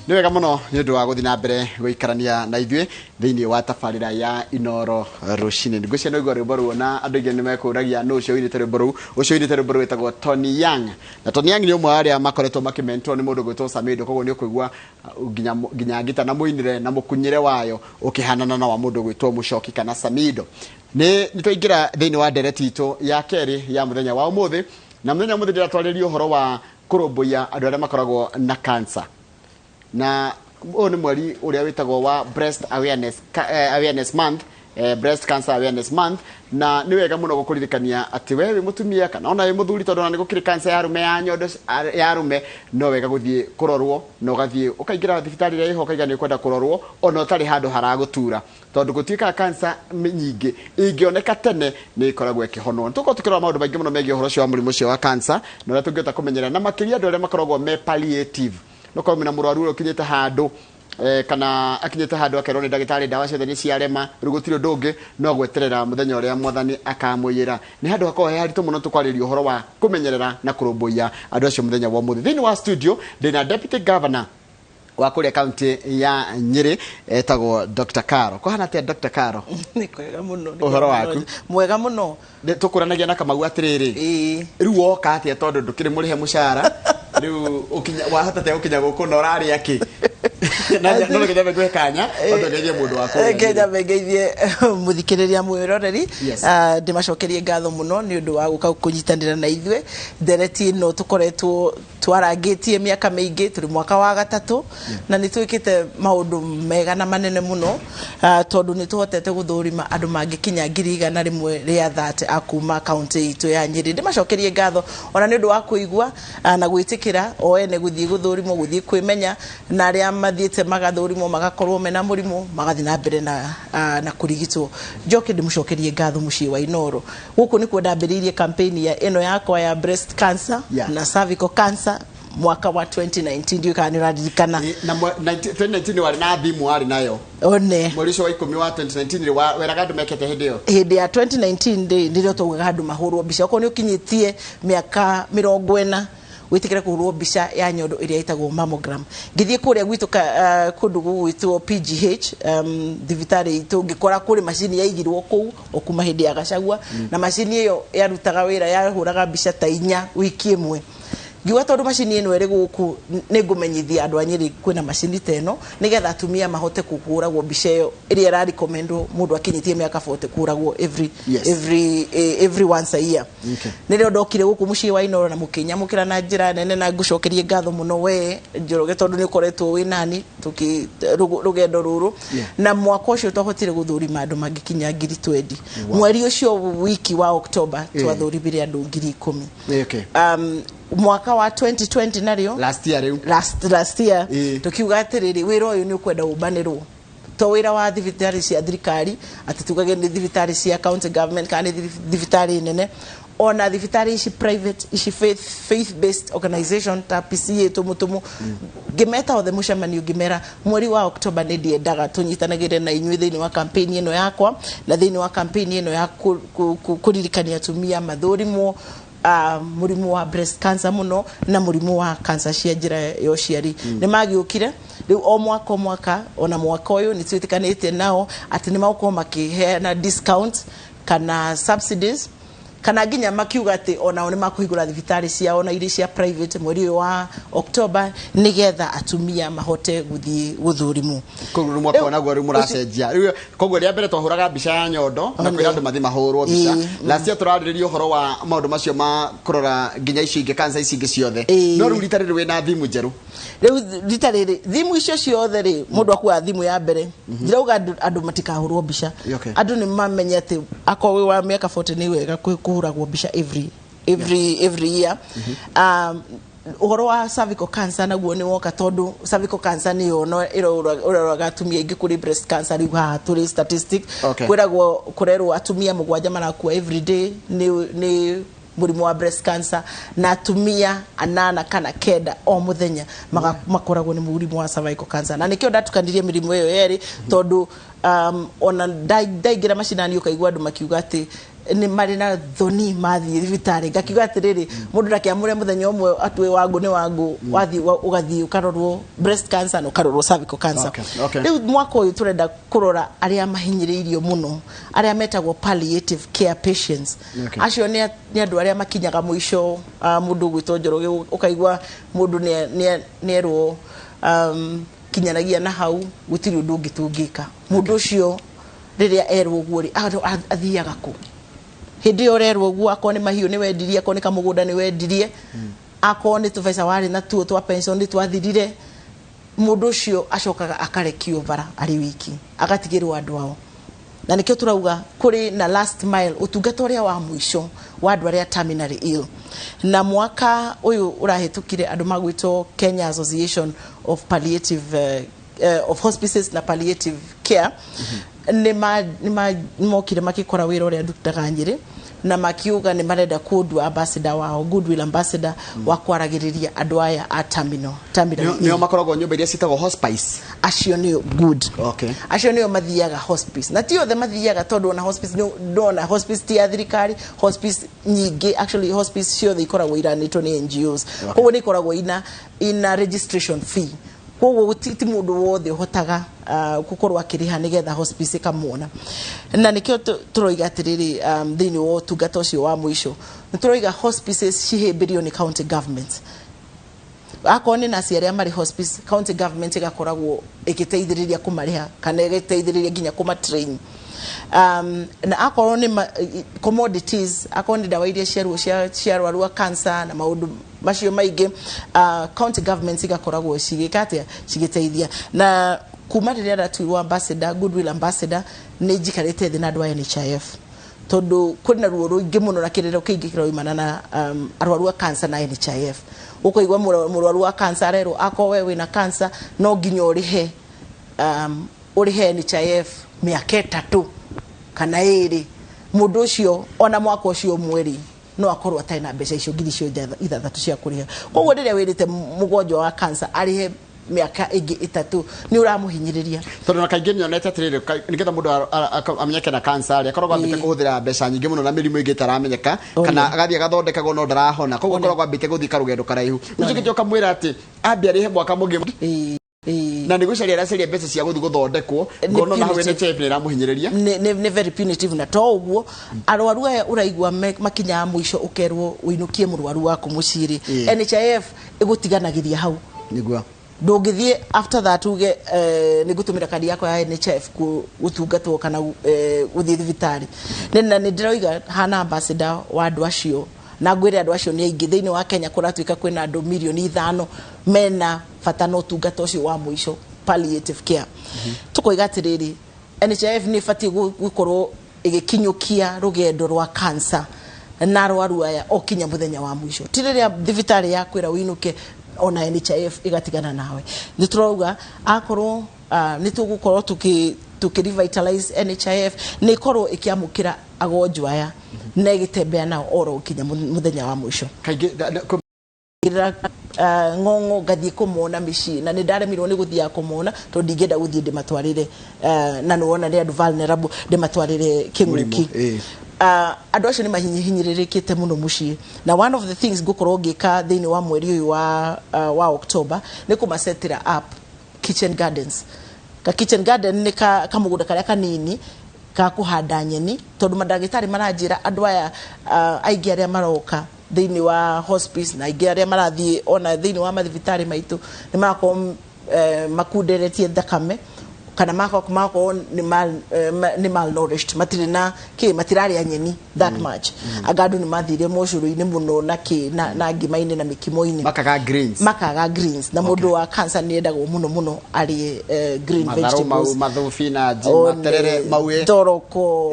Nĩ wega mũno nĩ ũndũ wa gũthiĩ na mbere gũikarania na ithuĩ thĩinĩ wa tabarĩra ya Inoro Rũcinĩ. Ngwĩciria nĩ waigua rwĩmbo ruo na andũ aingĩ nĩ mekũragia nũ ũcio ũinĩte rwĩmbo rũu. Ũcio ũinĩte rwĩmbo rũu wĩtagwo Tony Young. Na Tony Young nĩ ũmwe wa arĩa makoretwo makĩmentwo nĩ mũndũ ũgwĩtwo Samido, koguo nĩ ũkũigua nginya ngita na mũinĩre na mũkunyĩre wayo ũkĩhanana na wa mũndũ ũgwĩtwo Mũcoki kana Samido. Nĩ twaingĩra thĩinĩ wa ndereti itũ ya kerĩ ya mũthenya wa ũmũthĩ, na mũthenya wa ũmũthĩ ndĩratwarĩria ũhoro wa kũrũmbũiya andũ arĩa makoragwo na cancer. Na ũyũ nĩ mweri ũrĩa wĩtagwo wa breast awareness, awareness month, breast cancer awareness month, na nĩ wega mũno gũkũririkania atĩ we wĩ mũtumia kana ona wĩ mũthuri, tondũ ona nĩ gũkĩrĩ cancer ya arũme, ya nyondo ya arũme, no wega gũthiĩ kũrorwo na ũgathiĩ ũkaingĩra thibitarĩ ĩrĩa ĩho ũkaiga nĩ ũkwenda kũrorwo ona ũtarĩ handũ haragũtura, tondũ gũtuĩkaga cancer nyingĩ ingĩoneka tene nĩ ĩkoragwo ĩkĩhonwo. Nĩ tũkorwo tũkĩrora maũndũ maingĩ mũno megiĩ ũhoro ũcio wa mũrimũ ũcio wa cancer na ũrĩa tũngĩhota kũmenyerera, na makĩria andũ arĩa makoragwo me palliative. No korwo mena mũrwaru ũrĩa ũkinyĩte handũ kana akinyĩte handũ akerwo nĩ ndagĩtarĩ ndawa ciothe nĩ ciarema, rĩu gũtirĩ ũndũ ũngĩ no gweterera mũthenya ũrĩa mwathani akamũiyĩra. Nĩ handũ hakoragwo he haritũ mũno. Tũkwarĩria ũhoro wa kũmenyerera na kũrũmbũiya andũ acio mũthenya wa ũmũthĩ. Thĩinĩ wa studio ndĩna deputy governor wa kũrĩa kaunti ya Nyĩrĩ, etagwo Dr. Caro. Kũhana atĩa, Dr. Caro? Nĩ kwega mũno, nĩ Ũhoro kwega waku? mũno. Mwega mũno. Tũkũranagia na Kamau atĩrĩrĩ, rĩu woka atĩa tondũ ndũkĩrĩ mũrĩhe mũcara? Rĩu wahota atĩa gũkinya gũkũ na ũrarĩa kĩ? Na no nginya ngũhe kanya ũtongerie mũndũ wa kũrĩa. Reke nyambe ngeithie mũthikĩrĩria mwĩroreri. Ndĩmacokerie ngatho mũno nĩ ũndũ wa gũka kũnyitanĩra na ithuĩ ndereti ĩno tũkoretwo twarangĩtie mĩaka mĩingĩ. Tũrĩ mwaka wa gatatũ na nĩ twĩkĩte maũndũ mega na manene mũno, tondũ nĩ tũhotete gũthũrima andũ mangĩkinya 130,000 a kuma kaũntĩ itũ ya Nyĩrĩ. Ndĩmacokerie ngatho ona nĩ ũndũ wa kũigua na gwĩtĩkĩra o ene gũthiĩ gũthũrimwo, gũthiĩ kwĩmenya, na arĩa mathiĩte magathũrimwo magakorwo mena mũrimũ magathiĩ na mbere na kũrigitwo. Njoke ndĩmũcokerie ngatho mũciĩ wa Inoro. Gũkũ nĩkuo ndambĩrĩirie campaign ya ĩno yakwa ya breast cancer na cervical cancer mwaka wa 2019. Ndiũĩ kana nĩ ũraririkana. Na 2019 warĩ na thimũ warĩ nayo. One. Mweri ũcio wa 10 wa 2019 rĩ, weraga andũ mekete hĩndĩ ĩyo? Hĩndĩ ya 2019 rĩ, nĩrĩo twaugaga andũ mahũrwo mbica. Okorwo nĩ ũkinyĩtie mĩaka 40, wĩtĩkĩre kũhũrwo mbica ya nyondo ĩrĩa ĩtagwo mammogram. Ngĩthiĩ kũrĩa gwitũ kũndũ gũgwĩtwo PGH, thibitarĩ itũ, ngĩkora kũrĩ macini yaigirwo kũu o kuma hĩndĩ ya Gachagua, na macini ĩyo yarutaga wĩra, yahũraga mbica ta inya wiki ĩmwe. Ngiuga tondũ macini ĩno ĩrĩ gũkũ, nĩ ngũmenyithia andũ a Nyĩrĩ kwĩna macini ta ĩno, nĩgetha atumia mahote kũhũragwo mbica ĩyo ĩrĩa ĩrarecommendwo mũndũ akinyĩtie mĩaka 40 kũhũragwo every every once a year. Nĩrĩo ndokire gũkũ mũciĩ wa Inoro na mũkĩnyamũkĩra na njĩra nene, na ngũcokerie ngatho mũno we Njoroge, tondũ nĩ ũkoretwo wĩ nani tũkĩ rũgendo rũrũ. Na mwaka ũcio twahotire gũthũrima andũ mangĩkinya 20,000. Mweri ũcio wiki wa October twathũrimire andũ 10,000. Mwaka wa 2020 narĩo, Last year rĩu. Last year, tukiuga atĩrĩrĩ, wĩra ũyũ nĩ ũkwenda ũmbanĩrwo, to wĩra wa thibitarĩ cia thirikari, atĩ tugage nĩ thibitarĩ cia county government kana nĩ thibitarĩ nene, ona thibitarĩ ici private, ici faith based organization ta PCA tũmũtũmũ. Ngĩmeta othe mũcemanio, ngĩmera mweri wa October nĩ ndiendaga tũnyitanagĩre na inyuĩ thĩinĩ wa campaign ĩno yakwa, na thĩinĩ wa campaign ĩno ya kũririkania atumia mathũrimwo mũrimũ wa breast cancer mũno na mũrimũ wa cancer cia njĩra ya ũciari. Nĩ magĩũkire rĩu o mwaka o mwaka. Ona mwaka ũyũ nĩ twĩtĩkanĩtie nao atĩ nĩ magũkorwo makĩheana discount kana subsidies, kana nginya makiuga atĩ onao nĩ makũhingũra thibitarĩ ciao na irĩ cia private mweri ũyũ wa October, nĩgetha atumia mahote gũthiĩ gũthũrimwo. Koguo rĩu mwaka onaguo rĩu mũracenjia rĩu. Koguo rĩa mbere twahũraga mbica ya nyondo na kwĩra andũ mathiĩ mahũrwo mbica. Last year tũrarĩrĩria ũhoro wa maũndũ macio ma kũrora nginya icio ingĩ, cancer ici ingĩ ciothe. No rĩu rita rĩrĩ wĩna thimu njerũ. Rĩu rita rĩrĩ thimu icio ciothe rĩ, mũndũ akuaga thimũ ya mbere. Ndirauga andũ matikahũrwo mbica. Andũ nĩ mamenye atĩ akorwo wĩ wa mĩaka 40 nĩ wega kũhũragwo mbica every year. Ũhoro wa cervical cancer naguo nĩ woka, tondũ cervical cancer nĩyo no ĩroraga atumia aingĩ kũrĩ breast cancer. Rĩu haha tũrĩ statistic, kwĩragwo kũrerwo atumia mũgwanja marakua every day nĩ mũrimũ wa breast cancer, na atumia anana kana kenda o mũthenya makoragwo nĩ mũrimũ wa cervical cancer. Na nĩkĩo ndatukanirie mĩrimũ ĩyo yerĩ, tondũ ona ndaingĩra macinani ũkaigua andũ makiuga atĩ Nĩ marĩ na thoni mathiĩ thibitarĩ. Ngakiuga atĩrĩrĩ, mũndũ ndakĩamũre mũthenya ũmwe atue wangu nĩ wangu, wathiĩ ũgathiĩ ũkarorwo breast cancer na ũkarorwo cervical cancer. Rĩu mwaka ũyũ tũrenda kũrora arĩa mahinyĩrĩirio mũno, arĩa metagwo palliative care patients. Acio nĩ andũ arĩa makinyaga mũico. Mũndũ ũgwĩtwo Njoroge, ũkaigua mũndũ nĩerwo kinyanagia na hau, gũtirĩ ũndũ ũngĩ tũngĩka. Mũndũ ũcio rĩrĩa erwo ũguo rĩ, athiaga kũ hĩndĩ ĩyo ũrerwo ũguo? Akorwo nĩ mahiũ nĩ wendirie, akorwo nĩ kamũgũnda nĩ wendirie, akorwo nĩ tũbeca warĩ natuo twa pension nĩ twathirire, mũndũ ũcio acokaga akarekio bara arĩ wiki, agatigĩrwo andũ ao. Na nĩkĩo tũrauga kũrĩ na last mile, ũtungata ũrĩa wa mũico wa andũ arĩa terminally ill. Na mwaka ũyũ ũrahĩtũkire, andũ magwĩtwo Kenya Association of Palliative of Hospices na Palliative Care nĩ mokire makĩkora wĩra ũrĩa ndutaga Nyĩrĩ, na makiuga nĩ marenda kũndua ambassador wao, goodwill ambassador wa kwaragĩrĩria andũ aya a terminal ill. Nĩo makoragwo nyũmba iria ciĩtagwo hospice? Acio nĩo, good. Acio nĩo mathiaga hospice, na ti othe mathiaga, tondũ ona hospice ndona hospice ti ya thirikari. Hospice nyingĩ, actually hospice ciothe ikoragwo iranĩtwo nĩ NGOs. Koguo nĩ ikoragwo ina registration fee, koguo ti mũndũ wothe ũhotaga gũkorwo akĩrĩha nĩgetha hospice ĩkamuona. Na nĩkĩo tũroiga atĩrĩrĩ, thĩinĩ wa ũtungata ũcio wa mũico, nĩ tũroiga hospices cihĩmbĩrio nĩ county government. Akorwo nĩ nurse arĩa marĩ hospice, county government ĩgakoragwo ĩgĩteithĩrĩria kũmarĩha kana ĩgĩteithĩrĩria nginya kũmatrain. Na akorwo nĩ commodities, akorwo nĩ ndawa iria ciaruo cia arwaru a cancer na maũndũ macio maingĩ, county governments igakoragwo cigĩka atĩa? Cigĩteithia. Na kuma rĩrĩa ndatuirwo ambassador, goodwill ambassador, nĩ njikarĩte thĩ na andũ a NHIF, tondũ kwĩna ruo rũingĩ mũno na kĩrĩro kĩingĩ kĩroimana na arwaru a cancer na NHIF. Ũkaigua mũrwaru wa cancer arerwo akorwo we wĩna cancer no nginya ũrĩhe NHIF mĩaka 3 kana 2. Mũndũ ũcio ona mwaka ũcio ũmwe rĩ, no akorwo atarĩ na mbeca icio 6,000 cia kũrĩha. Koguo rĩrĩa wĩrĩte mũgonjwa wa cancer arĩhe mĩaka ĩngĩ 3, nĩ ũramũhinyĩrĩria. Tondũ na kaingĩ nyonete atĩrĩrĩ, nĩgetha mũndũ amenyeke na cancer rĩ, akoragwo ambĩte kũhũthĩra mbeca nyingĩ mũno na mĩrimũ ĩngĩ ĩtaramenyeka, kana agathiĩ agathondekagwo no ndarahona, koguo akoragwo ambĩte gũthiĩ karũgendo karaihu. Ũcio kĩnjoka mwĩra atĩ ambe arĩhe mwaka mũgima, na nĩ gũcaria aracaria mbeca cia gũthiĩ gũthondekwo. Nĩ Ngona na hau punitive. NHIF nĩ ĩramũhinyĩrĩria. Nĩ very punitive. Na to ũguo, arwaru aya ũraigua makinyaga mũico ũkerwo ũinũkie mũrwaru waku mũciĩ rĩ, NHIF ĩgũtiganagĩria hau. Ndũngĩthiĩ after that uge nĩ ngũtũmĩra kandi yakwa ya NHIF gũtungatwo kana gũthiĩ thibitarĩ. Na nĩ ndĩroiga hana ambassador wa andũ acio, na ngwĩre andũ acio nĩ aingĩ thĩinĩ wa Kenya. Kũratuĩka kwĩna andũ mirioni 5 mena bata na ũtungata ũcio wa mũico, palliative care. Tũkoiga atĩrĩrĩ, NHIF nĩ ĩbatiĩ gũkorwo ĩgĩkinyũkia rũgendo rwa cancer na arwaru aya o kinya mũthenya wa mũico, ti rĩrĩa thibitarĩ yakwĩra ũinũke ona NHIF ĩgatigana nawe. Nĩ tũrauga akorwo nĩ tũgũkorwo tũkĩ revitalize NHIF, nĩ ĩkorwo ĩkĩamũkĩra agonjwa aya na ĩgĩtembea nao oro kinya mũthenya wa mũico. Kaingĩ Ng'ong'o ngathiĩ kũmona mĩciĩ, na nĩ ndaremirwo nĩ gũthiaga kũmona tondũ ndingĩenda gũthiĩ ndĩmatwarĩre, na nĩwona nĩ andũ vulnerable, ndĩmatwarĩre kĩng'ũki. Mũrimũ, ĩĩ. Andũ acio nĩ mahinyĩrĩrĩkĩte mũno mũciĩ, na one of the things ngũkorwo ngĩka thĩinĩ wa mweri ũyũ wa October nĩ kũmasetĩra up kitchen gardens. Ka kitchen garden nĩ kamũgũnda karĩa kanini ka kũhanda nyeni, tondũ mandagĩtarĩ maranjĩra andũ aya aingĩ arĩa maroka thĩinĩ wa hospice na aingĩ arĩa marathiĩ ona thĩinĩ wa mathibitarĩ maitũ nĩ marakorwo makunderetie thakame kana magakorwo nĩ malnourished, matirĩ na kĩ, matirarĩa nyeni that much. Anga andũ nĩ mathire mocũrũ-inĩ mũno na kĩ na ngima-inĩ na mĩkimo-inĩ. Makaga greens. Makaga greens, na mũndũ wa cancer nĩ endagwo mũno mũno arĩe green matharũ mau, vegetables. Mathubinanji, One, materere mau. Thoroko,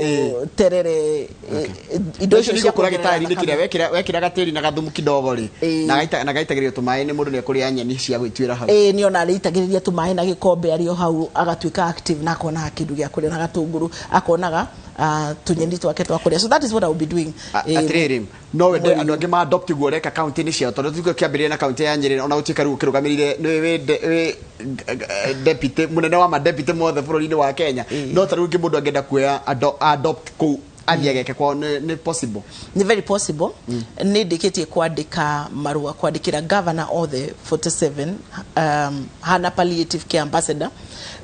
terere, indo indo icio icio cia nĩigũkũra kuongerera gĩtarĩ-inĩ thakame. kĩrĩa wekĩra gatĩri na gathumu kidogo rĩ, na gaitagĩrĩrio tũmaĩ, nĩ mũndũ nĩ ekũrĩa nyeni cia gwĩtuĩra hau. Ĩĩ, nĩ ona arĩitagĩrĩria tũmaĩ na gĩkombe arĩ o hau, agatuĩka active na akonaga kĩndũ gĩa kũrĩa na gatũngũrũ, akonaga tũnyeni twake twa kũrĩa. So that is what I will be doing. Atĩrĩrĩ, no wende Mweri andũ angĩ ma adopt guo ũreka kaunti-inĩ ciao, tondũ tiguo kĩambĩrĩria na kaunti ya Nyĩrĩ, ona gũtuĩka rĩu ũkĩrũgamĩrĩire nĩ wĩ deputy mũnene wa ma deputy mothe bũrũri-inĩ wa Kenya, no ta rĩu ũngĩ mũndũ angĩenda kuoya adopt kũu Athiĩ ageke kwao, nĩ possible? Nĩ very possible. Nĩ ndĩkĩtie kwandĩka marũa, kwandĩkĩra governor othe 47, hana palliative care ambassador,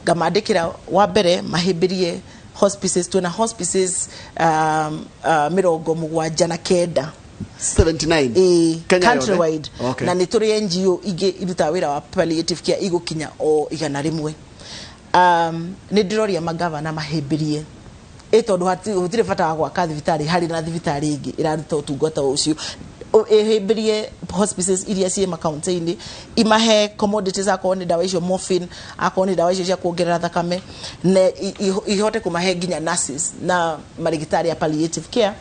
ngamandĩkĩra wa mbere mahĩmbĩrie hospices. Twĩna hospices 79. 79? Ĩĩ. Kenya yothe? Countrywide. Na nĩ tũrĩ NGO ingĩ irutaga wĩra wa palliative care igũkinya o 100. Nĩ ndĩroria magavana mahĩmbĩrie ĩ, tondũ gũtirĩ bata wa gwaka thibitarĩ harĩ na thibitarĩ ĩngĩ ĩraruta ũtungata ũcio. Ĩhĩmbĩrie hospices iria ciĩ makaunti-inĩ, imahe commodities, akorwo nĩ ndawa icio morphine, akorwo nĩ ndawa icio cia kuongerera thakame, na ihote kũmahe nginya nurses na marigitari a palliative care,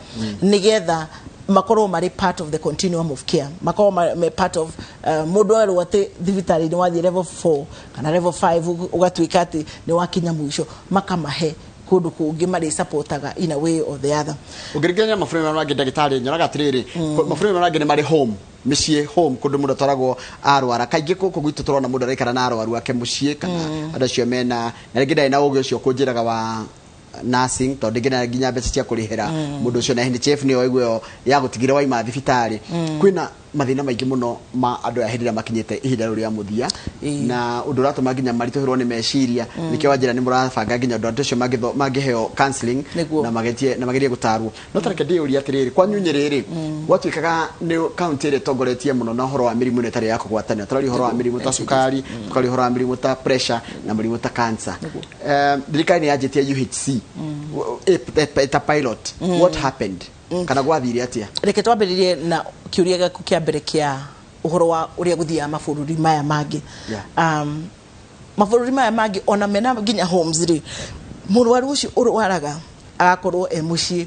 nĩgetha makorwo marĩ part of the continuum of care, makorwo me part of mũndũ erwo atĩ thibitarĩ-inĩ wathiĩ level 4 kana level 5 ũgatuĩka atĩ nĩ wakinya mũico, makamahe kũndũ kũngĩ marĩ supportaga in a way or the other. Ũngĩringithania mabũrũri marĩa mangĩ, ndagĩtarĩ, nyonaga atĩrĩrĩ, mabũrũri marĩa mangĩ nĩ marĩ home, mĩciĩ, home, kũndũ mũndũ atwaragwo arwara. Kaingĩ gũkũ gwitũ tũrona mũndũ araikara na arwaru ake mũciĩ, kana andũ acio mena na rĩngĩ ndarĩ na ũgĩ ũcio kũnjĩraga wa nursing, tondũ rĩngĩ ndarĩ nginya mbeca cia kũrĩhĩra mũndũ ũcio, na NHIF nĩyo ĩguo ĩyo ya gũtigĩra waima thibitarĩ. Kwĩna mathĩna maingĩ mũno ma andũ aya hĩndĩ ĩrĩa makinyĩte ihinda rĩu rĩa mũthia, na ũndũ ũratũma nginya maritũhĩrwo nĩ meciria. Nĩkĩo wanjĩra nĩ mũrabanga nginya andũ acio mangĩheo counseling Nĩguo. na magetie na magerie gũtarwo. No tareke ndĩyũrie atĩrĩrĩ, kwanyu Nyĩrĩ rĩ, gwatuĩkaga nĩ kaunti ĩrĩa ĩtongoretie mũno na ũhoro wa mĩrimũ ĩno ĩtarĩ ya kũgwatanio. Tũraria ũhoro wa mĩrimũ ta cukari, tũkaria ũhoro wa mĩrimũ ta pressure na mĩrimũ ta cancer. Thirikari nĩ yanjĩtie UHC ta pilot. What happened, kana gwathire atĩa? Reke twambĩrĩrie na kĩũria gĩaku kĩa mbere kĩa ũhoro wa ũrĩa gũthiaga mabũrũri maya mangĩ. Mabũrũri maya mangĩ ona mena nginya homes rĩ, mũrwaru ũcio ũrwaraga agakorwo e mũciĩ,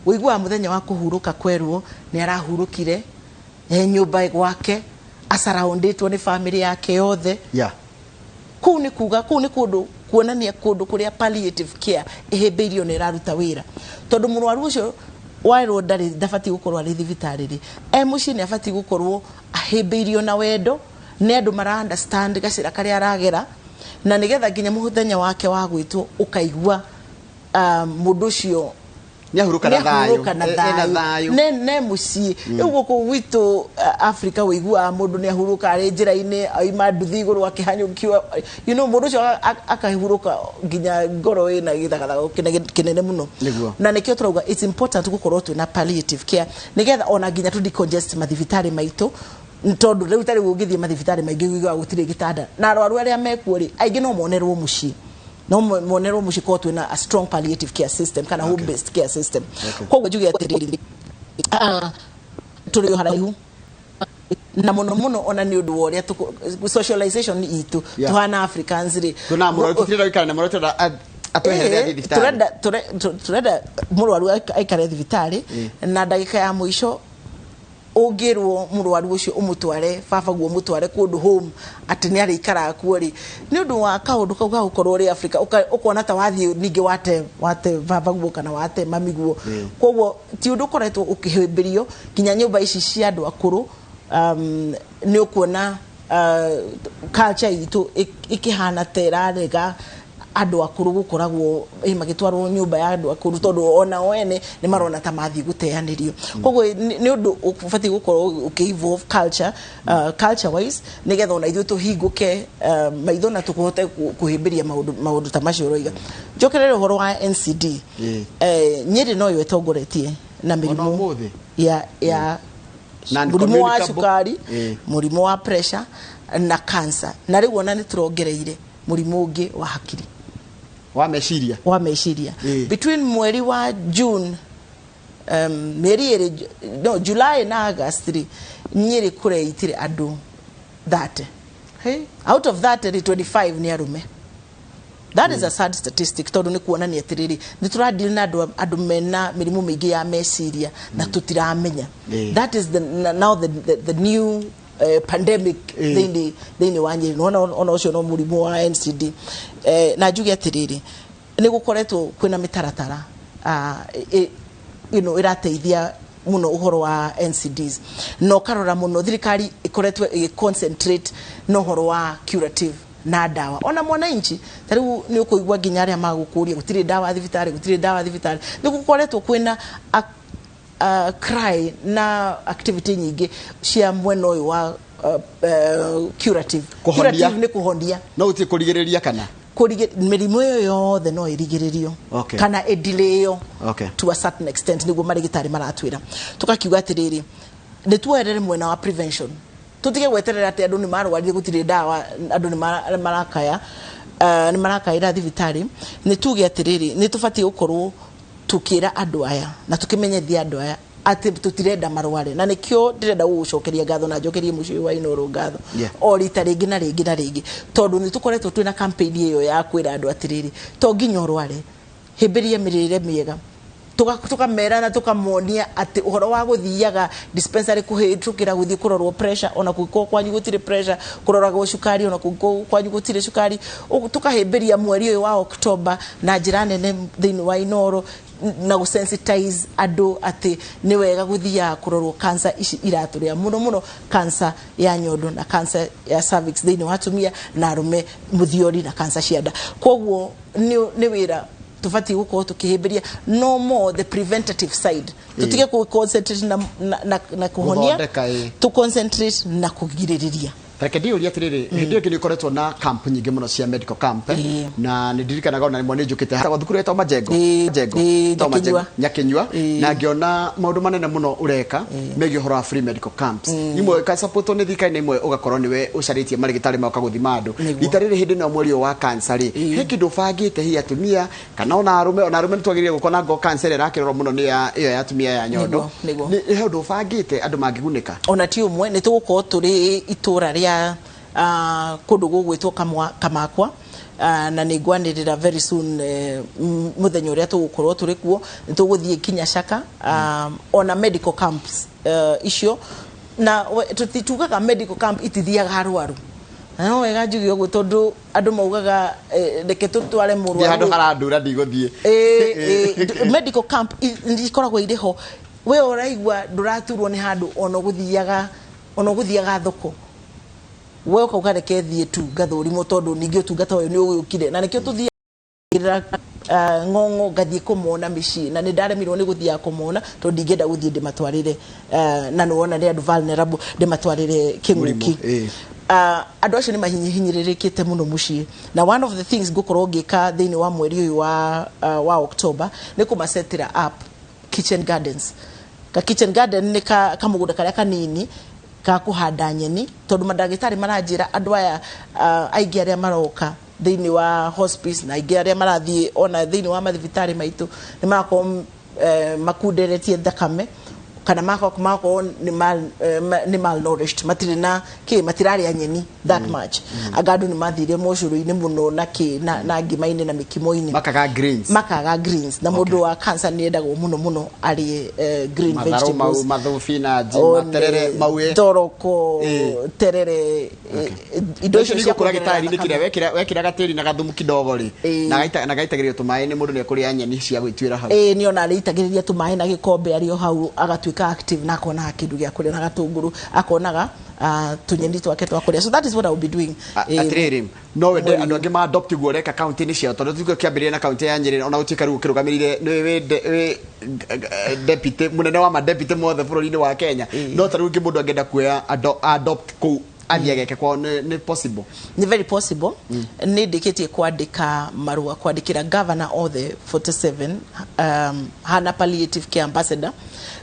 ũiguaga mũthenya wa kũhurũka kwerwo nĩ arahurũkire e nyũmba gwake, acaraũndĩtwo nĩ famĩlĩ yake yothe. Kũu nĩ kuga kũu nĩ kũndũ kuonania kũndũ kũrĩa palliative care ĩhĩmbĩirio na ĩraruta wĩra, tondũ mũrwaru ũcio werwo ndarĩ, ndabatiĩ gũkorwo arĩ thibitarĩ rĩ, e mũciĩ nĩ abatiĩ gũkorwo ahĩmbĩirio na wendo nĩ andũ mara understand gacĩra karĩa aragera, na nĩgetha nginya mũthenya wake wa gwĩtwo ũkaigua mũndũ ũcio nĩ ahurũka na thayũ. Nĩahurũka na Ena thayũ. Thayũ. Ne mũciĩ. Rĩu gũkũ gwitũ Africa wĩiguaga mũndũ nĩ ahurũka arĩ njĩra-inĩ, aima nduthi igũrũ akĩhanyũkio, mũndũ ũcio akahurũka nginya ngoro ĩna gĩthagathago kĩnene mũno. Na nĩkĩo tũrauga it's important gũkorwo twĩna palliative care, nĩgetha ona nginya tũ decongest mathibitarĩ maitũ, tondũ rĩu ta rĩu ũngĩthiĩ mathibitarĩ maingĩ ũiguaga gũtirĩ gĩtanda, na arwaru arĩa mekuo rĩ, aingĩ no monerwo mũciĩ, no monerwo mũciĩ korwo twĩna a strong palliative care system kana home based care system. Koguo njuge atĩrĩrĩ, tũrĩ o haraihu na mũno mũno, ona nĩ ũndũ wa ũrĩa socialization itũ tũhana Africans rĩ. Tuna mũrwaru, tũtirenda gũikara na mũrwaru, tũrenda atweherere athiĩ thibitarĩ. Turenda mũrwaru aikare thibitarĩ, na ndagĩka ya mũico ũngĩrwo mũrwaru ũcio ũmũtware baba guo, ũmũtware kũndũ home atĩ nĩ arĩikaraga kuo rĩ, nĩ ũndũ wa kaũndũ kau ga gũkorwo ũrĩ Africa, ũkona ta wathiĩ ningĩ wate baba guo kana wate mami guo. Koguo ti ũndũ ũkoretwo ũkĩhĩmbĩrio. Nginya nyũmba ici cia andũ akũrũ, nĩ ũkuona culture itũ ĩkĩhana ta ĩrarega andũ akũrũ gũkoragwo magĩtwarwo nyũmba ya andũ akũrũ, tondũ ona o ene nĩ marona ta mathiĩ gũteanĩrio. Koguo nĩ ũndũ ũbatiĩ gũkorwo ũkĩ evolve culture, culture wise, nĩgetha ona ithuĩ tũhingũke maitho na tũhote kũhĩmbĩria maũndũ ta macio ũroiga. Njokerere ũhoro wa NCD. Nyĩrĩ noyo ĩtongoretie na Ona mĩrimũ ũmũthĩ? ya mũrimũ wa Non-communicable. cukari, mũrimũ wa pressure na cancer, na rĩu ona nĩ tũrongereire mũrimũ ũngĩ wa hakiri. Wa meciria. Wa meciria. Between mweri wa June, mĩeri ĩrĩ, no July na August rĩ, Nyĩrĩ kũreitire andũ 30. Hey. Out of that rĩ, 25 nĩ arũme. That is a sad statistic, tondũ nĩ kuonania atĩrĩrĩ, nĩ tũradeal na andũ mena mĩrimũ mĩingĩ ya meciria na tũtiramenya. That is now the new pandemic thĩinĩ wa Nyĩrĩ. Nĩwona ona ũcio no mũrimũ wa NCD. Na njuge atĩrĩrĩ, nĩ gũkoretwo kwĩna mĩtaratara ĩrateithia mũno ũhoro wa NCDs, na ũkarora mũno thirikari ĩkoretwo ĩgĩ concentrate na ũhoro wa curative Na ndawa ona mwananchi ta rĩu nĩ ũkũigua nginya arĩa magũkũria gũtirĩ ndawa thibitarĩ, gũtirĩ ndawa thibitarĩ. Nĩ gũkoretwo kwĩna cry na activity nyingĩ cia mwena ũyũ wa curative. Kũhonia. Curative nĩ kũhonia. No gũtirĩ kũrigĩrĩria kana? Mĩrimũ ĩyo yothe no ĩrigĩrĩrio kana ĩdilĩo to a certain extent, nĩguo marĩgĩtarĩ maratwĩra. Tũkakiuga atĩrĩrĩ, nĩ tuoerere mwena wa prevention, tutige gweterera atĩ andũ nĩ marwarire, gũtirĩ ndawa, andũ nĩ marakaya, nĩ marakaĩra thibitarĩ. Nĩ tuge atĩrĩrĩ, nĩ tũbatiĩ gũkorwo tukĩra andũ aya na tũkĩmenyithia andũ aya atĩ tũtirenda marware, na nĩkĩo ndĩrenda gũgũcokeria ngatho na njokerie mũciĩ ũyũ wa Inooro ngatho o rita rĩngĩ na rĩngĩ na rĩngĩ, tondũ nĩ tũkoretwo twĩna campaign ĩyo ya kwĩra andũ atĩrĩrĩ, to nginya ũrware, hĩmbĩria mĩrĩre mĩega. Tukamera na tukamonia atĩ ũhoro wa gũthiaga dispensary kũhĩtũkĩra gũthiĩ kũrorwo pressure, ona kũngĩkorwo kwanyu gũtirĩ pressure, kũroragwo cukari, ona kũngĩkorwo kwanyu gũtirĩ cukari. Tũkahĩmbĩria mweri ũyũ wa October na njĩra nene thĩinĩ wa Inooro na gũsensitize andũ atĩ nĩ wega gũthiaga kũrorwo cancer ici iratũrĩa mũno mũno, cancer ya nyondo na cancer ya cervix thĩinĩ wa atumia na arũme, mũthiori na cancer cia nda. Koguo nĩ wĩra tũbatiĩ gũkorwo tũkĩhĩmbĩria no more the preventative side, tũtige kũ concentrate na kũhonia. Gũthondeka, ĩ. To concentrate na kũgirĩrĩria. Reke ndiũrie atĩrĩrĩ, hĩndĩ ĩyo ĩngĩ nĩ ũkoretwo na camp nyingĩ mũno cia medical camp, eh? Na nĩ ndirikanaga ona rĩmwe nĩ njũkĩte thukuru ĩtagwo Majengo. Majengo. Ĩtagwo Majengo. Nyakinyua. Nyakinyua. Na ngĩona maũndũ manene mũno ũreka megiĩ ũhoro wa free medical camps, imwe ũgasupportwo nĩ thirikari na imwe ũgakorwo nĩwe ũcarĩtie marĩgĩtarĩ moka gũthima andũ. Rita rĩrĩ hĩndĩ ĩno mweri ũyũ wa cancer rĩ, he kĩndũ ũbangĩte hihi atumia kana ona arũme? Nĩ twagĩrĩire gũkorwo na ngo cancer ĩrĩa ĩrakĩrorwo mũno nĩ ya ĩyo ya atumia ya nyondo. Nĩguo, nĩguo. Nĩ he ũndũ ũbangĩte andũ mangĩgunĩka? Ona ti ũmwe, nĩ tũgũkorwo tũrĩ itũra rĩa kũndũ gũgwĩtwo Kamakwa, na nĩ ngwanĩrĩra very soon mũthenya ũrĩa tũgũkorwo tũrĩ kuo. Nĩ tũgũthiĩ kinya Caka, ona medical camps icio na tũtitugaga medical camp itithiaga arwaru. Na no wega njuge ũguo tondũ andũ maugaga, reke tũtware Thiĩ mũrwaru handũ harandura ndigũthiĩ. Medical camp ikoragwo irĩ ho. We ũraigua ndũraturwo nĩ handũ, ona ũgũthiaga thoko, we ũkauga reke thiĩ tu ngathũrimwo, tondũ ningĩ ũtungata ũyũ nĩ ũgĩũkire na nĩkĩo tũthiagĩra ng'ong'o ngathiĩ kũmona mĩciĩ, na nĩ ndaremirwo nĩ gũthiaga kũmona tondũ ndingĩenda gũthiĩ ndĩmatwarĩre, na nĩwona nĩ andũ vulnerable, ndĩmatwarĩre kĩng'ũki. Mũrimũ, ĩ. Andũ acio nĩ mahinyĩrĩrĩkĩte mũno mũciĩ, na one of the things ngũkorwo ngĩka thĩinĩ wa mweri ũyũ wa October nĩ kũmasetĩra up kitchen gardens. Ka kitchen garden nĩ ka kamũgũnda karĩa kanini ka kũhanda nyeni, tondũ mandagĩtarĩ maranjĩra andũ aya aingĩ arĩa maroka thĩinĩ wa hospice na aingĩ arĩa marathiĩ ona thĩinĩ wa mathibitarĩ maitũ nĩ marakorwo makunderetie thakame kana magakorwo nĩ malnourished, matirĩ na kĩ, matirarĩa nyeni that much. Anga andũ nĩ mathire mocũrũ-inĩ mũno na kĩ na ngima-inĩ na mĩkimo-inĩ. Makaga greens. Makaga greens, na mũndũ wa cancer nĩ endagwo mũno mũno arĩe green matharũ mau, vegetables. Mathubinanji, One, materere mau. Thoroko, terere, indo icio icio cia nĩigũkũra kuongerera gĩtarĩ-inĩ thakame. kĩrĩa wekĩra gatĩri na gathumu kidogo rĩ, na gaitagĩrĩrio tũmaĩ nĩ mũndũ nĩ ekũrĩa nyeni cia gwĩtuĩra hau. Ĩĩ, nĩ ona arĩitagĩrĩria tũmaĩ na gĩkombe arĩ o hau, agatuĩka active na akonaga kĩndũ gĩa kũrĩa na gatũngũrũ, akonaga tũnyeni twake twa kũrĩa. So that is what I will be doing. Atĩrĩrĩ, no wende Mweri andũ angĩ ma adopt guo ũreka kaunti-inĩ ciao, tondũ tuge kĩambĩrĩria na kaunti ya Nyĩrĩ, ona gũtuĩka rĩu ũkĩrũgamĩrĩire nĩ wĩ deputy mũnene wa madeputy mothe bũrũri-inĩ wa Kenya, no ta rĩu mũndũ angĩenda kuoya adopt kũu athiĩ ageke kwao, nĩ possible? Nĩ very possible. Nĩ ndĩkĩtie kwandĩka marũa kwandĩkĩra governor othe 47, hana palliative care ambassador,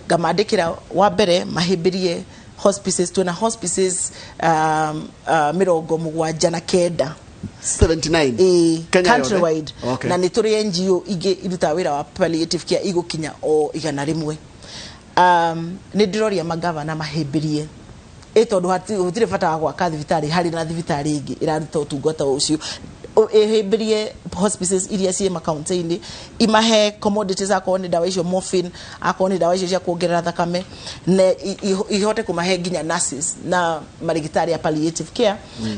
ngamandĩkĩra wa mbere mahĩmbĩrie hospices. Twĩna hospices 79. 79? Ĩĩ. Kenya yothe? Countrywide. Na nĩ tũrĩ NGO ingĩ irutaga wĩra wa palliative care igũkinya o 100. Nĩ ndĩroria magavana mahĩmbĩrie ĩ, tondũ gũtirĩ bata wa gwaka thibitarĩ harĩ na thibitarĩ ĩngĩ ĩraruta ũtungata ũcio. Ĩhĩmbĩrie hospices iria ciĩ makaunti-inĩ, imahe commodities, akorwo nĩ ndawa icio morphine, akorwo nĩ ndawa icio cia kuongerera thakame, na ihote kũmahe nginya nurses na marigitari a palliative care,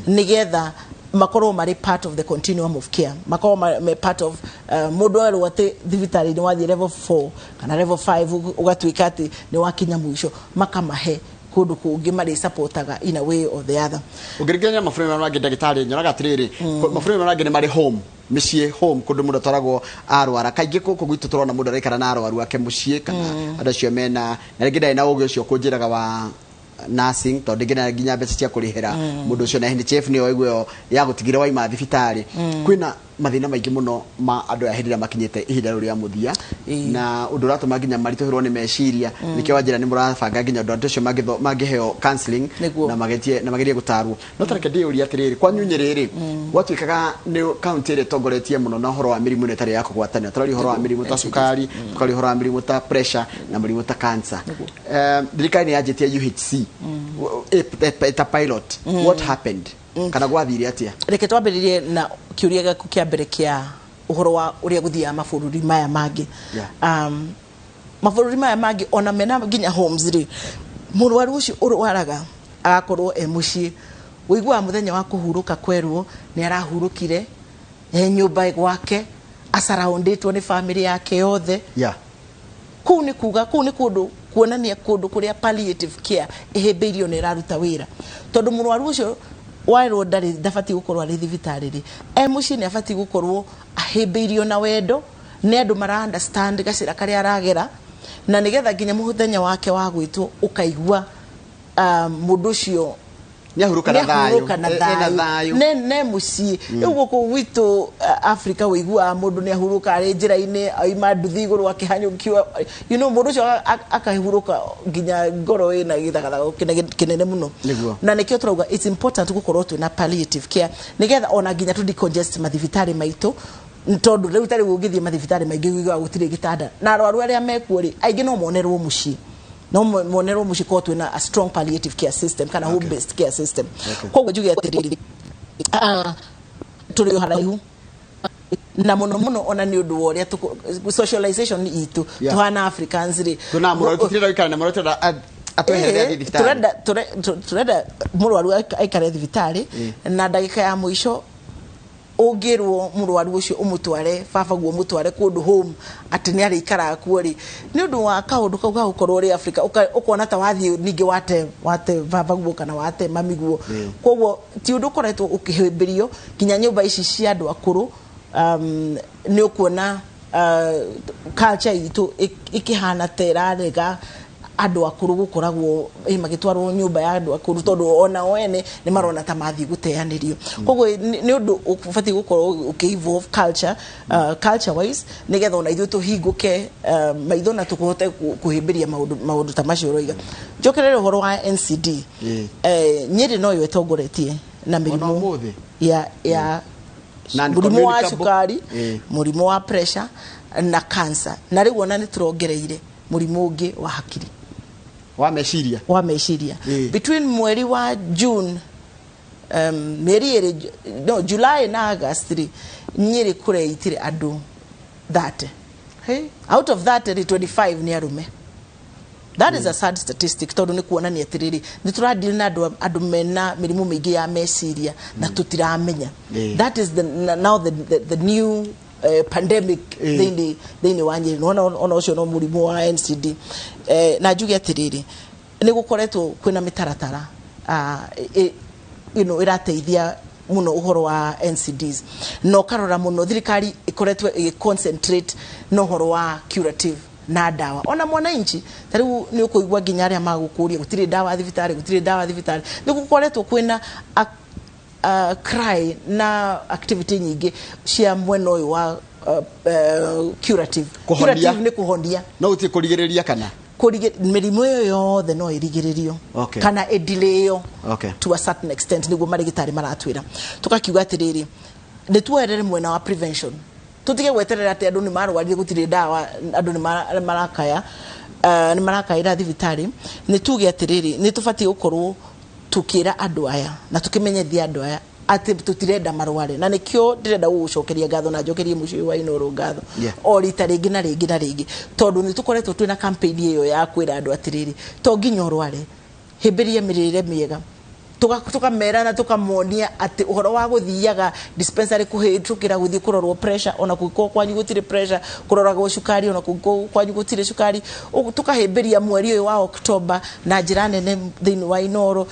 nĩgetha makorwo marĩ part of the continuum of care, makorwo me part of mũndũ erwo atĩ thibitarĩ nĩ wathiĩ level 4 kana level 5, ũgatuĩka atĩ nĩ wakinya mũico, makamahe Kũndũ kũngĩ marĩ supportaga in a way or the other. Ũngĩringithania mabũrũri marĩa mangĩ, ndagĩtarĩ, nyonaga atĩrĩrĩ, mabũrũri marĩa mangĩ nĩ marĩ home, mĩciĩ, home, kũndũ mũndũ atwaragwo arwara. Kaingĩ gũkũ gwitũ tũrona mũndũ araikara na arwaru ake mũciĩ, kana andũ acio mena na rĩngĩ ndarĩ na ũgĩ ũcio kũnjĩraga wa nursing, tondũ rĩngĩ ndarĩ nginya mbeca cia kũrĩhĩra mũndũ ũcio, na NHIF nĩyo ĩguo ĩyo ya gũtigĩra waima thibitarĩ. Kwĩna mathĩna maingĩ mũno ma andũ aya hĩndĩ ĩrĩa makinyĩte ihinda rĩu rĩa mũthia, na ũndũ ũratũma nginya maritũhĩrwo nĩ meciria. Nĩkĩo wanjĩra nĩ mũrabanga nginya andũ acio mangĩheo counseling na magerie gũtarwo. No tareke ndĩyũrie atĩrĩrĩ, kwanyu Nyĩrĩ rĩ, gwatuĩkaga nĩ kaunti ĩrĩa ĩtongoretie mũno na ũhoro wa mĩrimũ ĩno ĩtarĩ ya kũgwatanio. Tũraria ũhoro wa mĩrimũ ta cukari, tũkaria ũhoro wa mĩrimũ ta pressure na mũrimũ ta cancer. Thirikari nĩ yanjĩtie UHC ta pilot. What happened, kana gwathire atĩa? Reke twambĩrĩrie na kĩũria gĩaku kĩa mbere kĩa ũhoro wa ũrĩa gũthiaga mabũrũri maya mangĩ. Mabũrũri maya mangĩ ona mena nginya homes rĩ, mũrwaru ũcio ũrwaraga agakorwo e mũciĩ, ũiguaga mũthenya wa kũhurũka kwerwo nĩ arahurũkire e nyũmba gwake, asurroundĩtwo nĩ famĩlĩ yake yothe. Kũu nĩ kuga kũu nĩ kũndũ kuonania kũndũ kũrĩa palliative care ĩhĩmbĩirio na ĩraruta wĩra, tondũ mũrwaru ũcio werwo ndarĩ, ndabatiĩ gũkorwo arĩ thibitarĩ rĩ, e mũciĩ nĩ abatiĩ gũkorwo ahĩmbĩirio na wendo nĩ andũ mara understand gacĩra karĩa aragera, na nĩgetha nginya mũthenya wake wa gwĩtwo ũkaigua mũndũ ũcio nĩ ahurũka na thayũ. Nĩahurũka na ena thayũ. Thayũ. Ne mũciĩ. Rĩu gũkũ gwitũ Africa wĩiguaga mũndũ nĩ ahurũka arĩ njĩra-inĩ, aima nduthi igũrũ akĩhanyũkio, mũndũ ũcio akahurũka nginya ngoro ĩna gĩthagathago kĩnene mũno. Na nĩkĩo tũrauga it's important gũkorwo twĩna palliative care, nĩgetha ona nginya tũ decongest mathibitarĩ maitũ, tondũ rĩu ta rĩu ũngĩthiĩ mathibitarĩ maingĩ ũiguaga gũtirĩ gĩtanda, na arwaru arĩa mekuo rĩ, aingĩ no monerwo mũciĩ, no monerwo mũciĩ korwo twĩna a strong palliative care system kana home based care system. Koguo njuge atĩrĩrĩ, tũrĩ o haraihu na mũno mũno ona nĩ ũndũ wa ũrĩa socialization itũ tũhana Africans rĩ. Tuna mũrwaru, tũtirenda gũikara na mũrwaru, tũrenda atweherere athiĩ thibitarĩ. Turenda mũrwaru aikare thibitarĩ, na ndagĩka ya mũico ũngĩrwo mũrwaru ũcio ũmũtware baba guo, ũmũtware kũndũ home atĩ nĩ arĩikaraga kuo rĩ, nĩ ũndũ wa kaũndũ kau ga gũkorwo ũrĩ Africa, ũkona ta wathiĩ ningĩ wate baba guo kana wate mami guo. Koguo ti ũndũ ũkoretwo ũkĩhĩmbĩrio nginya nyũmba ici cia andũ akũrũ. Nĩ ũkuona culture itũ ĩkĩhana ta ĩrarega andũ akũrũ gũkoragwo magĩtwarwo nyũmba ya andũ akũrũ, tondũ ona o ene nĩ marona ta mathiĩ gũteanĩrio. Koguo nĩ ũndũ ũbatiĩ gũkorwo ũkĩ evolve culture, culture wise, nĩgetha ona ithuĩ tũhingũke maitho na tũhote kũhĩmbĩria maũndũ ta macio ũroiga. Njokerere ũhoro wa NCD. Nyĩrĩ noyo ĩtongoretie na Ona mĩrimũ ũmũthĩ? ya mũrimũ wa Non-communicable. cukari, mũrimũ wa pressure na cancer, na rĩu ona nĩ tũrongereire mũrimũ ũngĩ wa hakiri. Wa meciria. Wa meciria. Between mweri wa June, mĩeri ĩrĩ, no July na August rĩ, Nyĩrĩ kũreitire andũ 30. Hey. Out of that rĩ, 25 nĩ arũme. That is a sad statistic, tondũ nĩ kuonania atĩrĩrĩ, nĩ tũradili na andũ mena mĩrimũ mĩingĩ ya meciria na tũtiramenya. That is the, now the new pandemic thĩinĩ wa Nyĩrĩ. Nĩwona ona ũcio no mũrimũ wa NCD. Na njuge atĩrĩrĩ, nĩ gũkoretwo kwĩna mĩtaratara ĩrateithia mũno ũhoro wa NCDs, na ũkarora mũno thirikari ĩkoretwo ĩgĩ concentrate na ũhoro wa curative na ndawa. Ona mwananchi ta rĩu nĩ ũkũigua nginya arĩa magũkũria gũtirĩ ndawa thibitarĩ, gũtirĩ ndawa thibitarĩ. Nĩ gũkoretwo kwĩna cry na activity nyingĩ cia mwena ũyũ wa curative. Kũhonia. Curative nĩ kũhonia. No gũtirĩ kũrigĩrĩria kana? Mĩrimũ ĩyo yothe no ĩrigĩrĩrio kana ĩdelaywo to a certain extent, nĩguo marĩgĩtarĩ maratwĩra. Tũkakiuga atĩrĩrĩ, nĩ tuoerere mwena wa prevention, tũtige gweterera atĩ andũ nĩ marwarire, gũtirĩ ndawa, andũ nĩ marakaya, nĩ marakaĩra thibitarĩ. Nĩ tuge atĩrĩrĩ, nĩ tũbatiĩ gũkorwo tũkĩra andũ aya na tũkĩmenyithia andũ aya atĩ tũtirenda marware, na nĩkĩo ndĩrenda gũgũcokeria ngatho na njokerie mũciĩ ũyũ wa Inooro ngatho o rita rĩngĩ na rĩngĩ na rĩngĩ, tondũ nĩ tũkoretwo twĩna campaign ĩyo ya kwĩra andũ atĩrĩrĩ, to nginya ũrware, hĩmbĩria mĩrĩre mĩega. Tukamera na tukamonia atĩ ũhoro wa gũthiaga dispensary kũhĩtũkĩra gũthiĩ kũrorwo pressure, ona kũngĩkorwo kwanyu gũtirĩ pressure, kũroragwo cukari, ona kũngĩkorwo kwanyu gũtirĩ cukari. Ũguo tũkahĩmbĩria mweri ũyũ wa October na njĩra nene thĩinĩ wa Inoro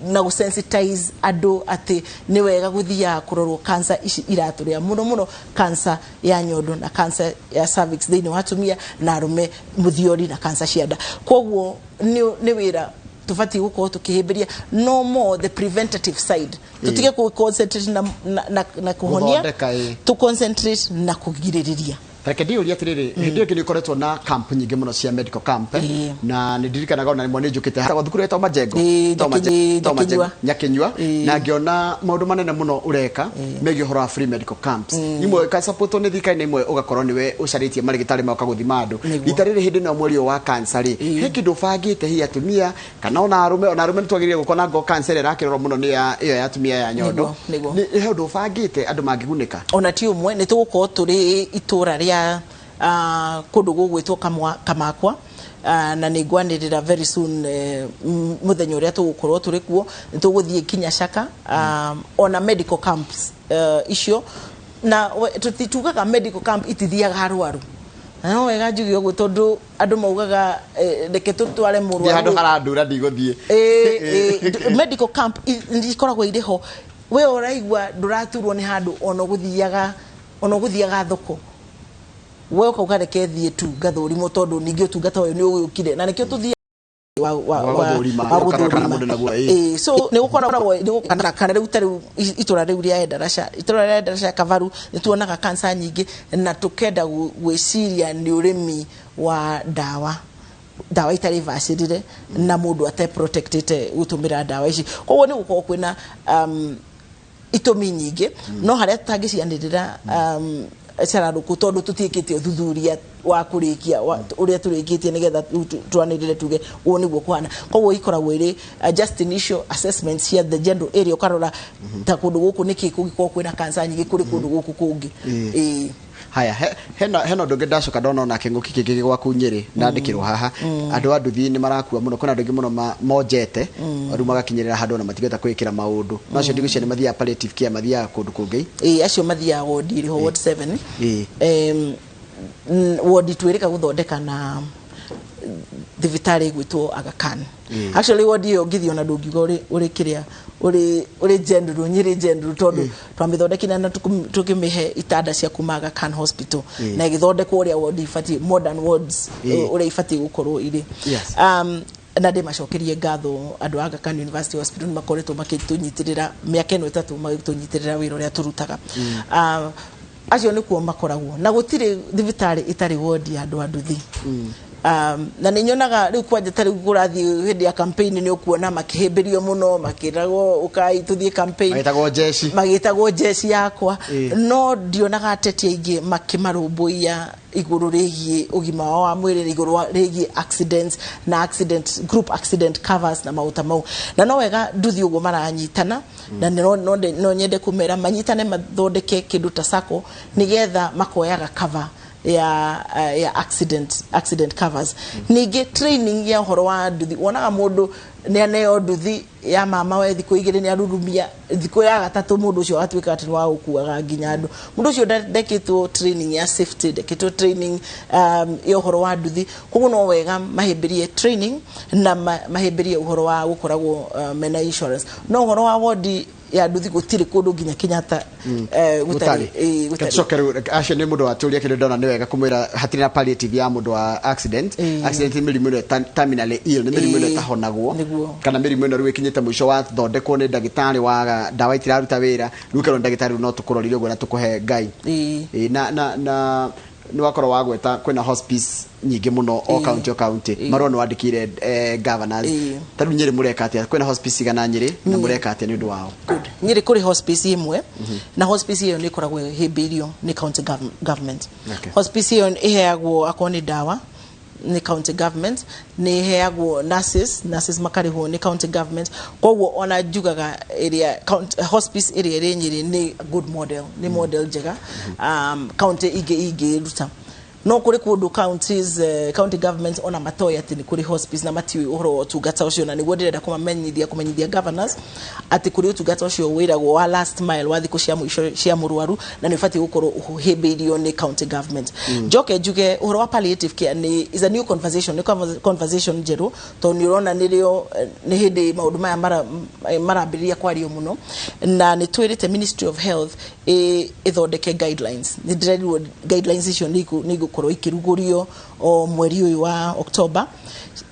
na gũsensitize andũ atĩ nĩ wega gũthiaga kũrorwo cancer ici iratũrĩa mũno mũno, cancer ya nyondo na cancer ya cervix thĩinĩ wa atumia na arũme, mũthiori na cancer cia nda. Koguo nĩ wĩra tũbatiĩ gũkorwo tũkĩhĩmbĩria no more the preventative side, tũtige kũ concentrate na kũhonia. Gũthondeka, ĩ. Tũ concentrate na kũgirĩrĩria. Reke ndiũrie atĩrĩrĩ, hĩndĩ ĩyo ĩngĩ nĩ ũkoretwo na camp nyingĩ mũno cia medical camp, eh? Na nĩ ndirikanaga ona rĩmwe nĩ njũkĩte haha thukuru ĩtagwo Majengo. Ĩĩ, Ĩtagwo ĩtagwo Majengo. Nyakinyua. Nyakinyua. Na ngĩona maũndũ manene mũno ũreka megiĩ ũhoro wa free medical camps, imwe ũgasupportwo nĩ thirikari na imwe ũgakorwo nĩwe ũcarĩtie marĩgĩtarĩ moka gũthima andũ. Rita rĩrĩ, hĩndĩ ĩno mweri ũyũ wa cancer rĩ, he kĩndũ ũbangĩte hihi atumia kana ona arũme? Ona arũme nĩ twagĩrĩire gũkorwo na ngo cancer ĩrĩa ĩrakĩrorwo mũno nĩ ya ĩyo ya atumia ya nyondo. Nĩguo, nĩguo. Nĩ he ũndũ ũbangĩte andũ mangĩgunĩka? Ona ti ũmwe, nĩ tũgũkorwo tũrĩ itũra rĩa kũndũ gũgwĩtwo Kamakwa, na nĩ ngwanĩrĩra very soon mũthenya ũrĩa tũgũkorwo tũrĩ kuo. Nĩ tũgũthiĩ kinya Caka, ona medical camps icio na tũtitugaga medical camp itithiaga arwaru. Na no wega njuge ũguo tondũ andũ maugaga, reke tũtware Thiĩ mũrwaru handũ harandura, ndigũthiĩ. Medical camp ikoragwo irĩ ho. We ũraigua ndũraturwo nĩ handũ, ona ũgũthiaga thoko, we ũkauga reke thiĩ tu ngathũrimwo, tondũ ningĩ ũtungata ũyũ nĩ ũgĩũkire na nĩkĩo tũthiaga wa Wa gũthũrima, wa ũkarora kana gũthũrima. mũndũ naguo, ĩĩ. Ĩĩ, so nĩ gũkoragwo kana rĩu ta rĩu itũra rĩu rĩa Endarasha, itũra rĩa Endarasha Kavaru, nĩ tuonaga cancer nyingĩ na tũkenda gwĩciria nĩ ũrĩmi wa ndawa itarĩ bacĩrĩre na mũndũ ate protectĩte gũtũmĩra ndawa ici. Koguo nĩ gũkorwo kwĩna itũmi nyingĩ, no harĩa tũtangĩcianĩrĩra cararũkũ tondũ tũtiĩkĩte ũthuthuria wa kũrĩkia ũrĩa tũrĩkĩtie nĩgetha rĩu twanĩrĩre tuge ũũ nĩguo kũhana. Koguo ikoragwo ĩrĩ just initial assessments cia the general area, ũkarora ta kũndũ gũkũ nĩkĩ kũngĩkorwo kwĩna cancer nyingĩ kũrĩ kũndũ gũkũ kũngĩ. Ĩĩ. Haya, hena ũndũ ũngĩ ndacoka ndona ona kĩng'ũki kĩngĩ gwaku Nyĩrĩ ndandĩkĩrwo haha. Andũ a nduthi nĩ marakua mũno, kwĩna andũ aingĩ mũno monjete rĩu magakinyĩrĩra handũ ona matingĩhota kwĩĩkĩra maũndũ. No acio ndigwĩciria nĩ mathiaga palliative care, mathiaga kũndũ kũngĩ. Ĩĩ, acio mathiaga wodi ĩrĩ ho, ward 7. Wodi twĩrĩka gũthondeka na thibitarĩ ĩgwĩtwo Aga Khan. Actually, wodi ĩyo ũngĩthiĩ ona ndũngiuga ũrĩ kĩrĩa ũrĩ general, Nyĩrĩ General, tondũ twamĩthondekire na tũkĩmĩhe itanda cia kuma Aga Khan Hospital na ĩgĩthondekwo ũrĩa wodi ibatiĩ, modern wards, ũrĩa ibatiĩ gũkorwo irĩ. Na ndĩmacokerie ngatho andũ a Aga Khan University Hospital, nĩ makoretwo makĩtũnyitĩrĩra mĩaka ĩno 3, magĩtũnyitĩrĩra wĩra ũrĩa tũrutaga. Acio nĩkuo makoragwo na gũtirĩ thibitarĩ ĩtarĩ wodi ya andũ a nduthi. Na nĩ nyonaga rĩu kwanja ta rĩu kũrathiĩ hĩndĩ ya campaign, nĩ ũkuona makĩhĩmbĩrio mũno, makĩragwo ũkai tũthiĩ campaign. Magĩtagwo jeshi. Magĩtagwo jeshi yakwa. No ndionaga ateti aingĩ makĩmarũmbũiya igũrũ rĩgiĩ ũgima wao wa mwĩrĩ, igũrũ rĩgiĩ accidents na accident group accident covers na maũndũ ta mau. Na no wega nduthi ũguo maranyitana na no nyende kũmera manyitane mathondeke kĩndũ ta sacco nĩgetha makoyaga cover ya accident covers. Ningĩ training ya ũhoro wa nduthi, wonaga mũndũ nĩ aneo nduthi ya mama we, thikũ 2 nĩ arurumia, thikũ ya gatatũ mũndũ ũcio agatuĩka atĩ nĩ wa gũkuaga nginya andũ. Mũndũ ũcio ndekĩtwo training ya safety, ndekĩtwo training ya ũhoro wa nduthi. Koguo no wega mahĩmbĩrie training na mahĩmbĩrie ũhoro wa gũkoragwo mena insurance. No ũhoro wa wodi ya nduthi gũtirĩ kũndũ nginya Kenyatta gũtarĩ. Ĩĩ, gũtarĩ. Tucoke rĩu acio nĩ mũndũ watũria kĩndũ ndona nĩ wega kũmwĩra hatirĩ na palliative ya mũndũ wa accident. Accident nĩ mĩrimũ ĩno terminally ill, nĩ mĩrimũ ĩno ĩtahonagwo kana mĩrimũ ĩno rĩu ĩkinyĩte mũico, wathondekwo nĩ ndagĩtarĩ waga, ndawa itiraruta wĩra, rĩu kerwo nĩ ndagĩtarĩ, rĩu no tũkũrorire ũguo na tũkũhe Ngai. Na nĩ wakorwo wagweta kwĩna hospice nyingĩ mũno o county o county. Marũa nĩ wandĩkĩire governors. Ta rĩu Nyĩrĩ mũreka atĩa? Kwĩna hospice igana Nyĩrĩ, na mũreka atĩa nĩ ũndũ wao? Good. Nyĩrĩ kũrĩ hospice ĩmwe, na hospice ĩyo nĩ ĩkoragwo ĩhĩmbĩirio nĩ county government. Hospice ĩyo ĩheagwo akorwo nĩ ndawa nĩ county government, nĩ ĩheagwo nurses, nurses makarĩhwo nĩ county government. Koguo ona njugaga ĩrĩa hospice ĩrĩa ĩrĩ Nyĩrĩ nĩ good model, nĩ model njega county ingĩ ingĩruta. No kũrĩ kũndũ counties, county governments ona matoĩ atĩ nĩ kũrĩ hospice na matiũĩ ũhoro wa ũtungata ũcio, na nĩguo ndĩrenda kũmamenyithia, kũmenyithia governors atĩ kũrĩ ũtungata ũcio wĩragwo wa last mile, wa thikũ cia mũico cia mũrwaru, na nĩ ũbatiĩ gũkorwo ũhĩmbĩirio nĩ county government. Njoke njuge ũhoro wa palliative care nĩ is a new conversation, nĩ conversation njerũ, tondũ nĩ ũrona nĩrĩo nĩ hĩndĩ maũndũ maya marambĩrĩria kwario mũno, na nĩ twĩrĩte Ministry of Health ĩthondeke guidelines. Nĩ ndĩrerirwo guidelines icio nĩ igũkorwo ikĩrugũrio o mweri ũyũ wa October,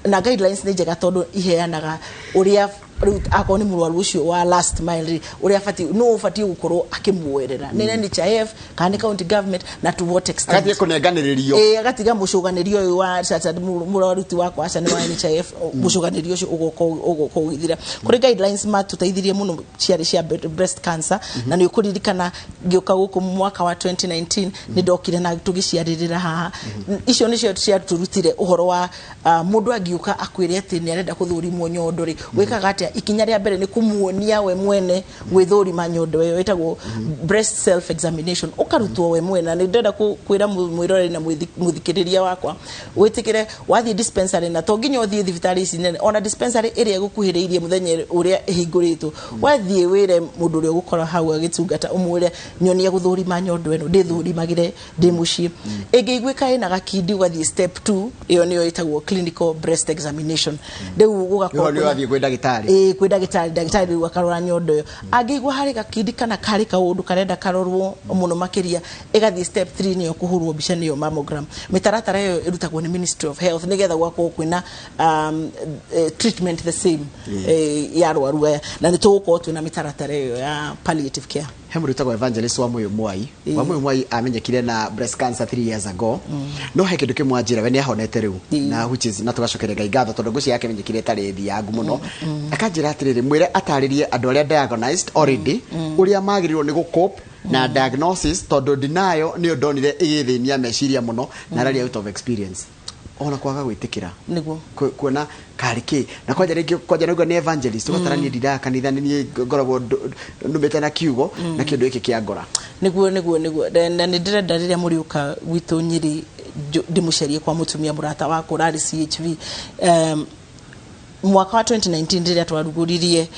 na guidelines nĩ njega tondũ iheanaga ũrĩa rĩu akorwo nĩ mũrwaru ũcio wa last mile rĩ, ũrĩa abatiĩ, nũ ũbatiĩ gũkorwo akĩmuoerera, nĩ NHIF kana nĩ county government, na to what extent. Agatige kũnenganĩrĩrio. Ĩĩ, agatiga mũcũganĩrio ũyũ wa caca mũrwaru ti wakwa, aca nĩ wa NHIF. Mũcũganĩrio ũcio ũgoka ũgĩthira. Kũrĩ guidelines matũteithirie mũno ciarĩ cia breast cancer, na nĩ ũkũririkana ngĩũka gũkũ mwaka wa 2019 nĩ ndokire na tũgĩciarĩrĩra haha. Icio nĩcio ciatũrutire ũhoro wa mũndũ angĩũka akwĩre atĩ nĩ arenda kũthũrimwo nyondo rĩ, wĩkaga atĩa? Ikinya rĩa mbere nĩ kũmuonia we mwene gwĩthũrima nyondo ĩyo ĩtagwo breast self examination, ũkarutwo we mwene. Na nĩ ndĩrenda kwĩra mwĩroreri na mũthikĩrĩria wakwa wĩtĩkĩre wathiĩ dispensary, na to nginya ũthiĩ thibitarĩ ici nene, ona dispensary ĩrĩa ĩgũkuhĩrĩirie mũthenya ũrĩa ĩhingũrĩtwo, wathiĩ wĩre mũndũ ũrĩa ũgũkora hau agĩtungata, ũmwĩre, "Nyonia gũthũrima nyondo ĩno, ndĩthũrimagĩre ndĩ mũciĩ." Ĩngĩiguĩka ĩna gakindi, ũgathiĩ step 2, ĩyo nĩyo ĩtagwo clinical breast examination. Rĩu gũgakorwo Nĩho nĩ ũrathiĩ kwĩ ndagĩtarĩ. Ĩĩ, kwĩ ndagĩtarĩ. Ndagĩtarĩ rĩu akarora nyondo ĩyo, angĩigua harĩ gakindi kana karĩ kaũndũ karenda karorwo mũno makĩria, ĩgathiĩ step 3, nĩyo kũhũrwo mbica, nĩyo mammogram. Mĩtaratara ĩyo ĩrutagwo nĩ Ministry of Health nĩgetha gwakorwo kwĩna treatment the same ya arwaru aya, na nĩ tũgũkorwo twĩna mĩtaratara ĩyo ya palliative care. He mũndũ wĩtagwo Evangelist wa Mũyũ Mwai. Wa Mũyũ Mwai amenyekire na breast cancer 3 years ago, no he kĩndũ kĩmwe anjĩra, we nĩ ahonete rĩu, na which is na tũgacokeria Ngai ngatho tondũ ngũci yake menyekire ĩtarĩ thiangu mũno. Akanjĩra atĩrĩrĩ, mwĩre atarĩrie andũ arĩa diagnosed already ũrĩa magĩrĩirwo nĩ gũcope na diagnosis, tondũ denial nĩyo ndonire ĩgĩthĩnia meciria mũno, na araria out of experience ona kwaga gwĩtĩkĩra. Kuona karĩ kĩ na kwanja rĩngĩ, kwanja naigua nĩ evangelist, ũgatara niĩ ndindaga kanitha, nĩ niĩ ngoragwo nũmĩte na kiugo na kĩndũ gĩkĩ kĩa ngora. Nĩguo. Na nĩ ndĩrenda rĩrĩa mũrĩũka gwitũ Nyĩrĩ ndĩmũcerie kwa mũtumia mũrata wakwa ũrarĩ CHV. Mwaka wa 2019 rĩrĩa twarugũririe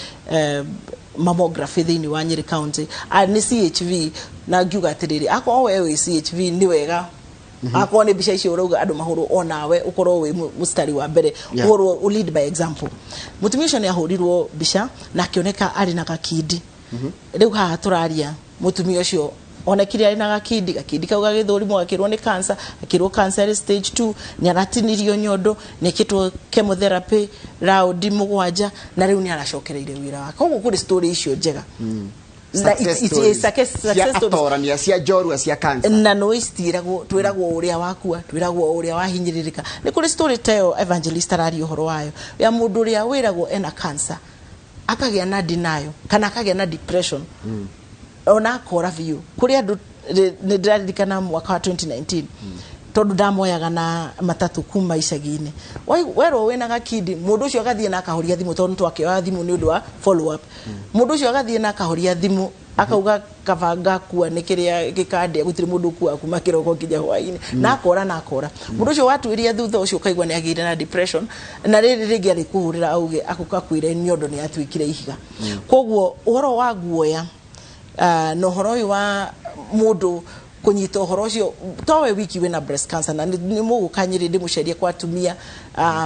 mammography thĩinĩ wa Nyĩrĩ County, nĩ CHV, na ngiuga atĩrĩrĩ, akorwo we wĩ CHV nĩ wega, akorwo nĩ mbica icio ũrauga andũ mahũrwo, onawe ũkorwo wĩ mũstari wa mbere, ũhũrwo, ũ lead by example. Mũtumia ũcio nĩ ahũrirwo mbica na akĩoneka arĩ na gakindi. Rĩu haha tũraria, mũtumia ũcio onekire arĩ na gakindi, gakindi kau gagĩthũrimwo, gakĩrwo nĩ cancer, gakĩrwo cancer ĩrĩ stage 2. Nĩ aratinirio nyondo, nĩ ekĩtwo chemotherapy raundi 7, na rĩu nĩ aracokereire wĩra wake. Koguo kũrĩ story icio njega. Na Success stories. Success cia stories. Atorania cia njorua cia cancer. Na no icitiragwo, twĩragwo ũrĩa wakua, twĩragwo ũrĩa wahinyĩrĩrĩka. Nĩ kũrĩ story ta ĩyo evangelist araria ũhoro wayo, ya mũndũ ũrĩa wĩragwo ena cancer, akagĩa na denial kana akagĩa na depression, ona akora biũ. Kũrĩ andũ nĩ ndĩraririkana mwaka wa 2019, tondũ ndamoyaga na matatũ kuma icagi-inĩ. Werwo wĩna gakindi, mũndũ ũcio agathiĩ na akahoria thimũ, tondũ twakĩoya thimũ nĩ ũndũ wa follow up. Mũndũ ũcio agathiĩ na akahoria thimũ, akauga kaba ngakua nĩ kĩrĩa gĩkandĩa, gũtirĩ mũndũ ũkuaga kuma kĩroko nginya hwaĩ-inĩ, na akora na akora. Mũndũ ũcio watuĩria thutha ũcio, ũkaigua nĩ agĩire na depression, na rĩrĩ rĩngĩ arĩ kũhũrĩra auge akũkwĩre nyondo nĩ yatuĩkire ihiga. Koguo ũhoro wa guoya na ũhoro ũyũ wa mũndũ kũnyita ũhoro ũcio towe wiki wĩna breast cancer, na nĩ mũgũka Nyĩrĩ ndĩmũcerie kwa atumia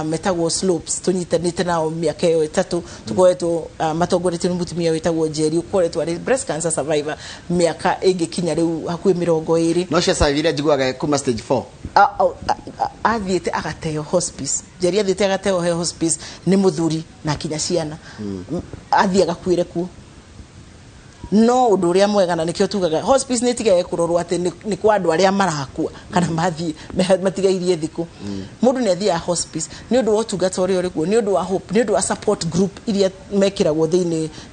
metagwo Slopes, tũnyitanĩte nao mĩaka ĩyo 3 tũkoretwo matongoretio nĩ mũtumia wĩtagwo Njeri, ũkoretwo arĩ breast cancer survivor mĩaka ĩngĩkinya rĩu hakuhĩ 20. No cia survive njiguaga kuma stage 4. Athiĩte agateo hospice. Njeri athiĩte agateo he hospice nĩ mũthuri na akinya ciana. Athiĩ agakuĩre kuo. No ũndũ ũrĩa mwega, na nĩkĩo tugaga hospice nĩ ĩtigage kũrorwo atĩ nĩ kwa andũ arĩa marakua kana mathiĩ matigairie thikũ. Mũndũ nĩ athiaga hospice nĩ ũndũ wa ũtungata ũrĩa ũrĩ kuo, nĩ ũndũ wa hope, nĩ ũndũ wa support group iria mekĩragwo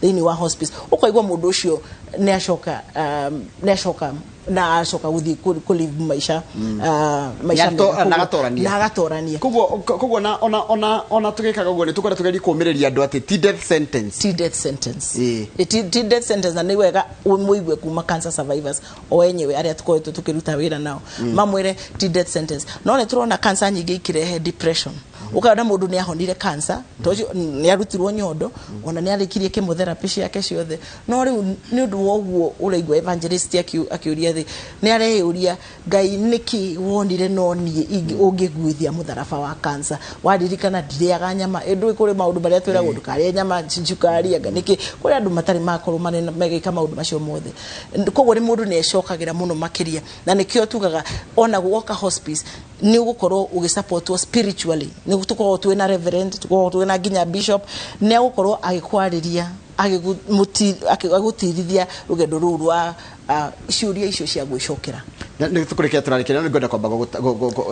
thĩinĩ wa hospice. Ũkaigua mũndũ ũcio nĩ acoka Na acoka gũthiĩ kũ live maica maica mega. Na agatorania. Na agatorania. Koguo ona tũgĩkaga ũguo nĩ tũkwenda tũgerie kũũmĩrĩria andũ atĩ ti death sentence. Ti death sentence. Ti death sentence, na nĩ wega mũigue kuma cancer survivors o enyewe arĩa tũkoretwo tũkĩruta wĩra nao, mamwĩre ti death sentence. No nĩ tũrona cancer nyingĩ ikĩrehe depression. Ũkona mũndũ nĩ ahonire cancer, to ũcio nĩ arutirwo nyondo, ona nĩ arĩkirie chemotherapy ciake ciothe, no rĩu nĩ ũndũ wa ũguo ũraigua evangelist akĩũria thĩ, nĩ areyũria, "Ngai, nĩkĩ wonire no niĩ ũngĩguithia mũtharaba wa cancer? Waririkana ndirĩaga nyama." Ndũĩ kũrĩ maũndũ marĩa twĩragwo, ndũkarĩe nyama, cukari, anga nĩkĩ. Kũrĩ andũ matarĩ makorwo magĩka maũndũ macio mothe. Koguo nĩ mũndũ nĩ ecokagĩra mũno makĩria, na nĩkĩo tugaga ona gwoka hospice nĩ ũgũkorwo ũgĩsupportwo spiritually. Nĩ tũkoragwo twĩna reverend, tũkoragwo twĩna nginya bishop, nĩ agũkorwo agĩkwarĩria, agĩgũtirithia rũgendo rũu rwa ciũria icio cia gwĩcokera. Nĩ tũkũrĩkia, tũrarĩkia, no nĩ ngwenda kwamba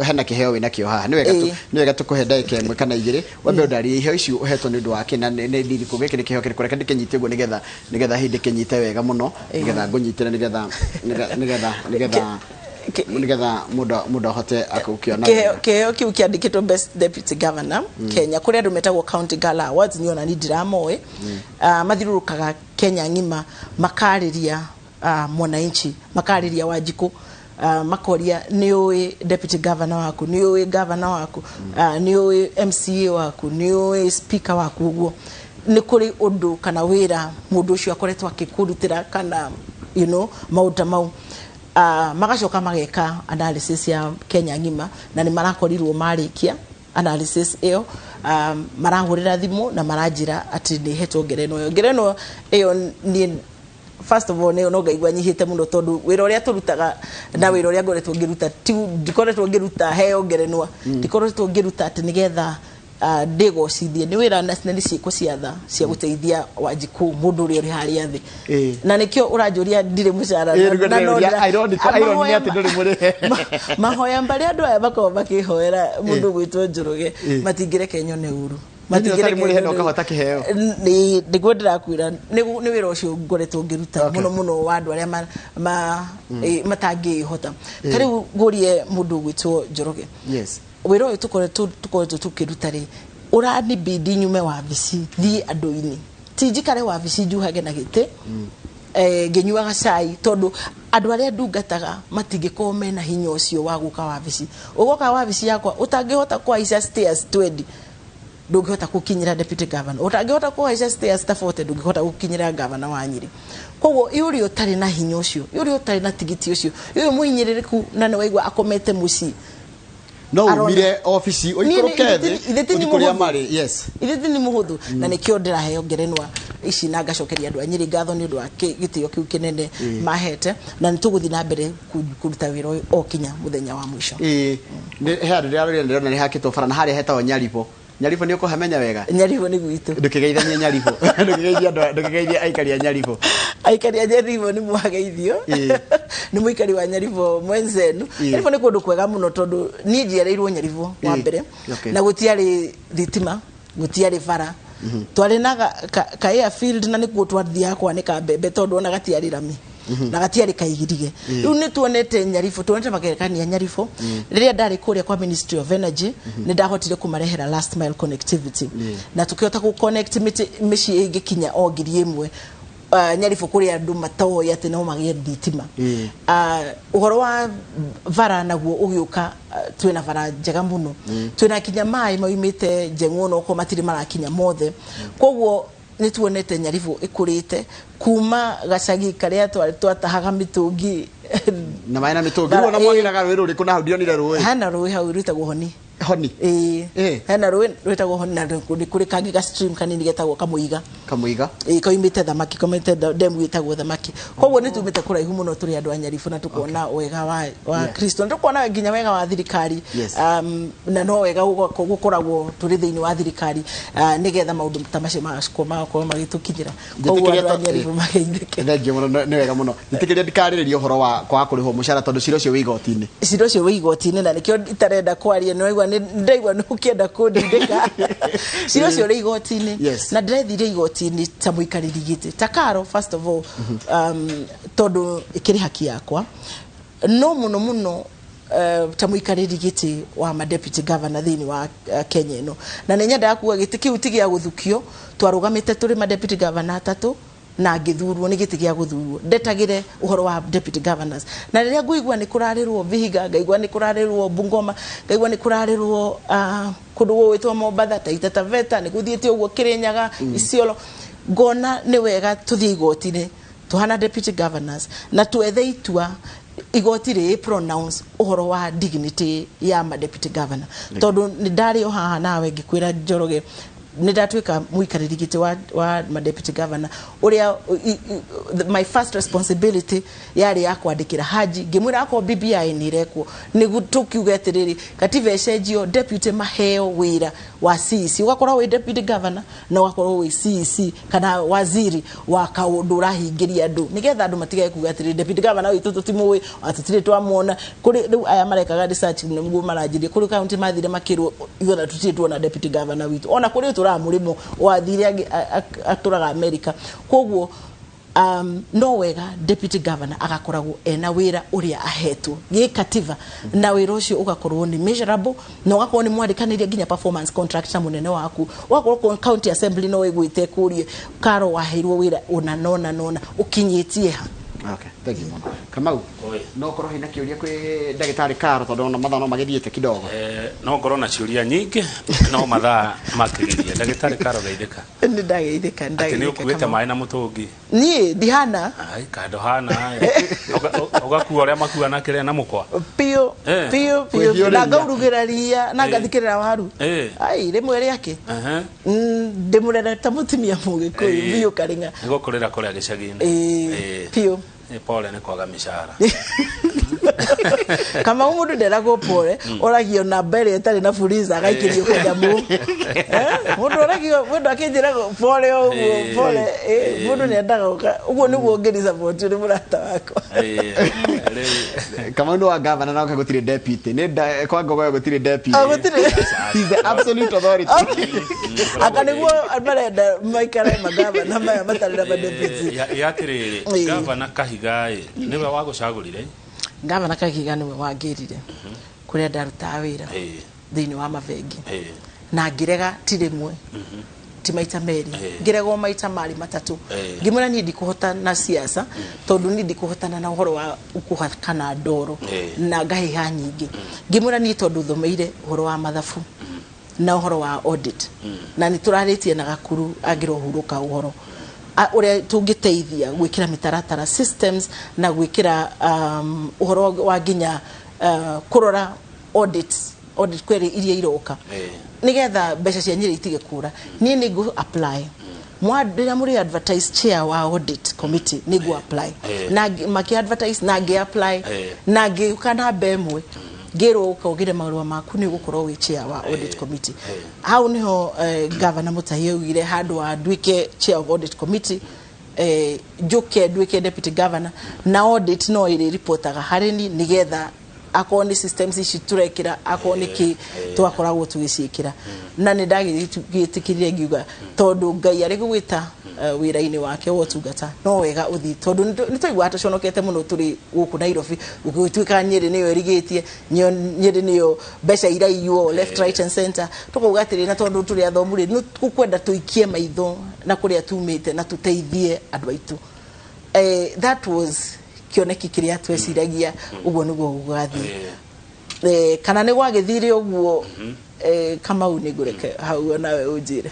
hena kĩheo wĩna kĩo haha. Nĩ wega nĩ wega tũkũhe ndagĩka 1 kana 2, wambe ũndarĩrie iheo ici ũhetwo nĩ ũndũ wa kĩ na nĩ ndirikũ, gĩkĩ nĩ kĩheo kĩrĩkũ. Reke ndĩkĩnyite ũguo nĩgetha hĩndĩ kĩnyite wega mũno, nĩgetha ngũnyitĩre, nĩgetha nĩgetha mũndũ ahote gũkĩona Kĩheo wega. Kĩheo kĩu kĩandĩkĩtwo Best Deputy Governor Kenya. Kũrĩ andũ metagwo County Gala Awards, niĩ ona niĩ ndiramoĩ. Mathiũrũrũkaga Kenya ng'ima makarĩria mwananchi, makarĩria Wanjikũ, makoria, nĩ ũĩ deputy governor waku? Nĩ ũĩ governor waku? Nĩ ũĩ MCA waku? Nĩ ũĩ speaker waku? Ũguo nĩ kũrĩ ũndũ kana wĩra mũndũ ũcio akoretwo akĩkũrutĩra kana maũndũ ta mau. Magacoka mageka analysis ya Kenya ng'ima, na nĩ marakorirwo marĩkia analysis ĩyo, marahũrĩra thimũ na maranjĩra atĩ nĩ hetwo ngerenwa ĩyo. Ngerenwa ĩyo niĩ first of all nĩ no ngaigua nyihĩte mũno, tondũ wĩra ũrĩa tũrutaga na wĩra ũrĩa ngoretwo ngĩruta, ti ndikoretwo ngĩruta heo ngerenwa, ndikoretwo ngĩruta atĩ nĩgetha ndĩgocithie. Nĩ wĩra na nĩ ciĩko cia tha cia gũteithia Wanjikũ, mũndũ ũrĩa ũrĩ harĩa thĩ. Na nĩkĩo ũranjũria ndirĩ mũcara. Nĩguo Na no ndĩrauria, irony nĩ atĩ ndũrĩ mũrĩhe. Mahoya marĩa andũ aya makoragwo makĩhoera mũndũ gwĩtwo Njoroge, matingĩreke nyone ũru. Nĩ ũtarĩ mũrĩhe na nyone ũkahota kĩheo. Nĩguo ndĩrakwĩra, nĩ wĩra ũcio ngoretwo ngĩruta mũno mũno wa andũ arĩa matangĩhota. Ta rĩu ngũrie mũndũ ũgwĩtwo Njoroge, wĩra ũyũ tũkoretwo tũkĩruta rĩ, ũranibidi nyume wabici thiĩ andũ-inĩ, ti njikare wabici njuhage na gĩtĩ ngĩnyuaga cai, tondũ andũ arĩa ndungataga matingĩkorwo mena hinya ũcio wa gũka wabici. Ũgoka wabici yakwa ũtangĩhota kũhaica stairs 20, ndũngĩhota gũkinyĩra deputy governor. Ũtangĩhota kũhaica stairs ta 40, ndũngĩhota gũkinyĩra governor wa Nyĩrĩ. Koguo ũrĩa ũtarĩ na hinya ũcio, ũrĩa ũtarĩ na tigiti ũcio, ũyũ mũhinyĩrĩrĩku na nĩ waigua akomete mũciĩ, No Arona. umire obici Niĩ ũikũrũke thĩ ithe ti ũthiĩ nĩ kũrĩa mũhũthũ. marĩ, yes. Ithe ti nĩ mũhũthũ, na nĩkĩo ndĩraheo ngerenwa ici, na ngacokeria andũ a Nyĩrĩ ngatho nĩ ũndũ wa gĩtĩo kĩu kĩnene mahete, na nĩ tũgũthiĩ na mbere kũruta wĩra ũyũ o kinya mũthenya wa mũico. Ĩĩ, he handũ ndĩrarorire, ndĩrona nĩ hakĩtwo bara na harĩa hetagwo Nyaribo. Nyaribo nĩ ũkũhamenya wega? Nyaribo nĩ gwitũ. Ndũkĩgeithanie Nyaribo, ndũkĩgeithie andũ, ndũkĩgeithie aikari a Nyaribo. Aikari a Nyaribo nĩ mwageithio. Nĩ mũikari wa Nyaribo mwenzenu. Nyaribo nĩ kũndũ kwega mũno, tondũ niĩ njiarĩirwo Nyaribo wa mbere, na gũtiarĩ thitima, gũtiarĩ bara, twarĩ na ka airfield, na nĩkuo twathiaga kwanĩka mbembe, tondũ ona gatiarĩ rami na gatiarĩ kaigirige. Rĩu nĩ tuonete Nyaribo, tuonete magerekania Nyaribo. Rĩrĩa ndarĩ kũrĩa kwa Ministry of Energy, nĩ ndahotire kũmarehera last mile connectivity, na tukĩhota gũ connect mĩciĩ ĩngĩkinya o 1000. Nyaribo kũrĩ andũ matoĩ atĩ no magĩe thitima. Ũhoro wa bara naguo ũgĩũka, twĩna bara njega mũno, twĩna kinya maĩ maumĩte Njeng'o, no okorwo matirĩ marakinya mothe. Koguo nĩ tuonete Nyaribo ĩkũrĩte kuma gacagi karĩa twatahaga mĩtũngi. Na maĩ na mĩtũngi. Rĩu ona mwagĩraga rũĩ rũrĩkũ? Na hau ndionire rũĩ. Hena rũĩ hau rwĩtagwo Honi. Honi. Ĩĩ. Hena rũĩ rwĩtagwo Honi, na nĩ kũrĩ kangĩ ga stream kanini getagwo Kamũiga. Kamũiga. Ĩĩ, kaumĩte thamaki, kaumĩte demu ĩtagwo Thamaki. Koguo nĩ tumĩte kũraihu mũno tũrĩ andũ a Nyaribo, na tũkona wega wa Kristo, na tũkona nginya wega wa thirikari. Na no wega gũkoragwo tũrĩ thĩinĩ wa thirikari, nĩgetha maũndũ ta macio magakorwo magĩtũkinyĩra. Koguo andũ a Nyaribo mageithĩke. Thengiũ mũno, nĩ wega mũno. Njĩtĩkĩria ndikarĩrĩrie ũhoro wa kwaga kũrĩhwo mũcara, tondũ cira ũcio wĩ igoti-inĩ. Cira ũcio wĩ igoti-inĩ, na nĩkĩo itarenda kwaria. Nĩ waigua, ndaigua nĩ ũkĩenda kũndindĩka. Cira ũcio ũrĩ igoti-inĩ, na ndĩrethire igoti-inĩ ta mũikarĩri gĩtĩ ta Karo. First of all, Tondũ ĩkĩrĩ haki yakwa, no mũno mũno ta mũikarĩri gĩtĩ wa ma deputy governor thĩinĩ wa Kenya ĩno, na nĩ nyendaga kuga gĩtĩ kĩu ti gĩa gũthukio. Twarũgamĩte tũrĩ ma deputy governor atatũ na ngĩthurwo. Nĩ gĩtĩ gĩa gũthurwo. Ndetagĩre ũhoro wa deputy governors, na rĩrĩa ngũigua nĩ kũrarĩrwo Vihiga, ngaigua nĩ kũrarĩrwo Bungoma, ngaigua nĩ kũrarĩrwo kũndũ gũgwĩtwo Mombatha, Taita Taveta, nĩ gũthiĩte ũguo Kĩrĩnyaga, Isiolo, ngona nĩ wega tũthiĩ igoti-inĩ tũhana deputy governors na twethe itua igoti rĩ pronounce ũhoro wa dignity ya ma deputy governor, tondũ nĩ ndarĩ o haha nawe ngĩkwĩra, Njoroge, nĩ ndatuĩka mũikarĩri gĩtĩ wa ma deputy governor, ũrĩa my first responsibility yarĩ ya kwandĩkĩra Haji ngĩmwĩra akorwo BBI nĩ ĩrekwo, nĩguo tũkiuge atĩrĩrĩ, katiba ĩcenjio, deputy maheo wĩra wa CEC, ũgakorwo wĩ deputy governor na ũgakorwo wĩ CEC kana waziri wa kaũndũ ũrahingĩria andũ, nĩgetha andũ matigage kuga atĩrĩrĩ, deputy governor witũ tũtimũĩ, tũtirĩ twamwona. Kũrĩ rĩu aya marekaga research nĩguo maranjĩria kũrĩ kaunti mathire makĩrwo ithuothe tũtirĩ tuona deputy governor witũ, ona kũrĩ ũtũraga mũrĩmo wathire atũraga America. Koguo no wega deputy governor agakoragwo ena wĩra ũrĩa ahetwo gĩkatiba, na wĩra ũcio ũgakorwo nĩ measurable, na ũgakorwo nĩ mwandĩkanĩria nginya performance contract na mũnene waku, ũgakorwo county assembly no ĩgwĩte kũrie karo waheirwo wĩra ũna nona nona ũkinyĩtie ha. Okay, thank you mũno, Kamau. Oi. No korwo hena kĩũria kwĩ ndagĩtarĩ Karo, tondũ ona mathaa no magĩthiĩte kidogo. No ngorwo na ciũria nyingĩ no mathaa makĩgiria. Ndagĩtarĩ Karo, geithĩka. Nĩ ndageithĩka, nĩ Atĩ nĩ ndageithĩka. ũkuĩte Kamau. maĩ na mũtũngi? Niĩ ndihana. Ai, kando hana ũgakua ũrĩa makua na kĩrĩa na mũkwa. Piũ. Piũ piũ. Kwĩhiũrĩria. Na ngaurugĩra ria na ngathikĩrĩra waru. Ai, rĩmwe rĩake. Ndĩmũrere ta mũtumia mũgĩkũyũ. Biũ karĩng'a. Nĩ gũkũrĩra kũrĩa gĩcagi-inĩ. Piũ. Nĩ pole nĩ kwaga mĩcara. Kamau, mũndũ nderagwo pole, oragio namba ĩrĩa ĩtarĩ na fuliza agaikĩrio kanyamũ. Mũndũ oragio, mũndũ akĩnjĩra pole o ũguo. Pole, mũndũ nĩ endaga gũka ũguo nĩguo ũngĩri support nĩ mũrata wakwa. Rĩu Kamau nĩ wa governor na gũtirĩ deputy nĩ kwa Ngogoyo gũtirĩ deputy. Ah, gũtirĩ. He's the absolute authority. Aka nĩguo marenda maikare magavana maya matarĩ na madeputy. Ya atĩrĩrĩ, gavana Kahiga ĩ nĩwe wagũcagũrire? Gavana Kahiga nĩwe wangĩrire kũrĩa ndarutaga wĩra thĩinĩ wa mabengi, na ngĩrega ti rĩmwe ti maita merĩ, ngĩregwo maita marĩ matatũ. Ngĩmwĩra niĩ ndikũhota na siasa, tondũ niĩ ndikũhotana na ũhoro wa kũhakana ndoro na ngahĩha nyingĩ. Ngĩmwĩra niĩ tondũ thomeire ũhoro wa mathabu na ũhoro wa audit, na nĩ tũrarĩtie na Gakuru angĩrohurũka ũhoro ũrĩa tũngĩteithia gwĩkĩra mĩtaratara systems na gwĩkĩra ũhoro wa nginya kũrora audit query iria iroka nigetha mbeca cia Nyĩrĩ itige kũra. Niĩ nĩ ngũ apply. Rĩrĩa mũrĩ advertise chair wa audit committee, nĩ ngũ apply. Na makĩ advertise na ngĩ apply na ngĩũka namba ĩmwe, ngĩrwo ũka ũgĩre marũa maku nĩ ũgũkorwo wĩ chair wa audit committee. Hau niho Governor Mutahi augire handũ wa nduĩke chair of audit committee, njuke nduĩke deputy governor, na audit no ĩrĩ ripotaga harĩ ni, nĩgetha akorwo nĩ systems ici tũrekĩra, akorwo nĩ kĩ tũgakoragwo tũgĩciĩkĩra. Na nĩ ndagĩtĩkĩrire, ngiuga tondũ Ngai arĩ gũgwĩta wĩra-inĩ wake wa ũtungata, no wega ũthiĩ, tondũ nĩ twaiguaga tũconokete mũno tũrĩ gũkũ Nairobi, gũgĩtuĩka Nyĩrĩ nĩyo ĩrigĩtie, Nyĩrĩ nĩyo mbeca iraiywo left, right and center. Tũkauga atĩrĩ, na tondũ tũrĩ athomu rĩ, nĩ tũkwenda tũikie maitho na kũrĩa tumĩte na tũteithie andũ aitũ. That was kĩoneki kĩrĩa tweciragia ũguo nĩguo gũgathiĩ. Kana nĩ gwagĩthire ũguo, Kamau, nĩ ngũreke hau nawe ũnjĩre.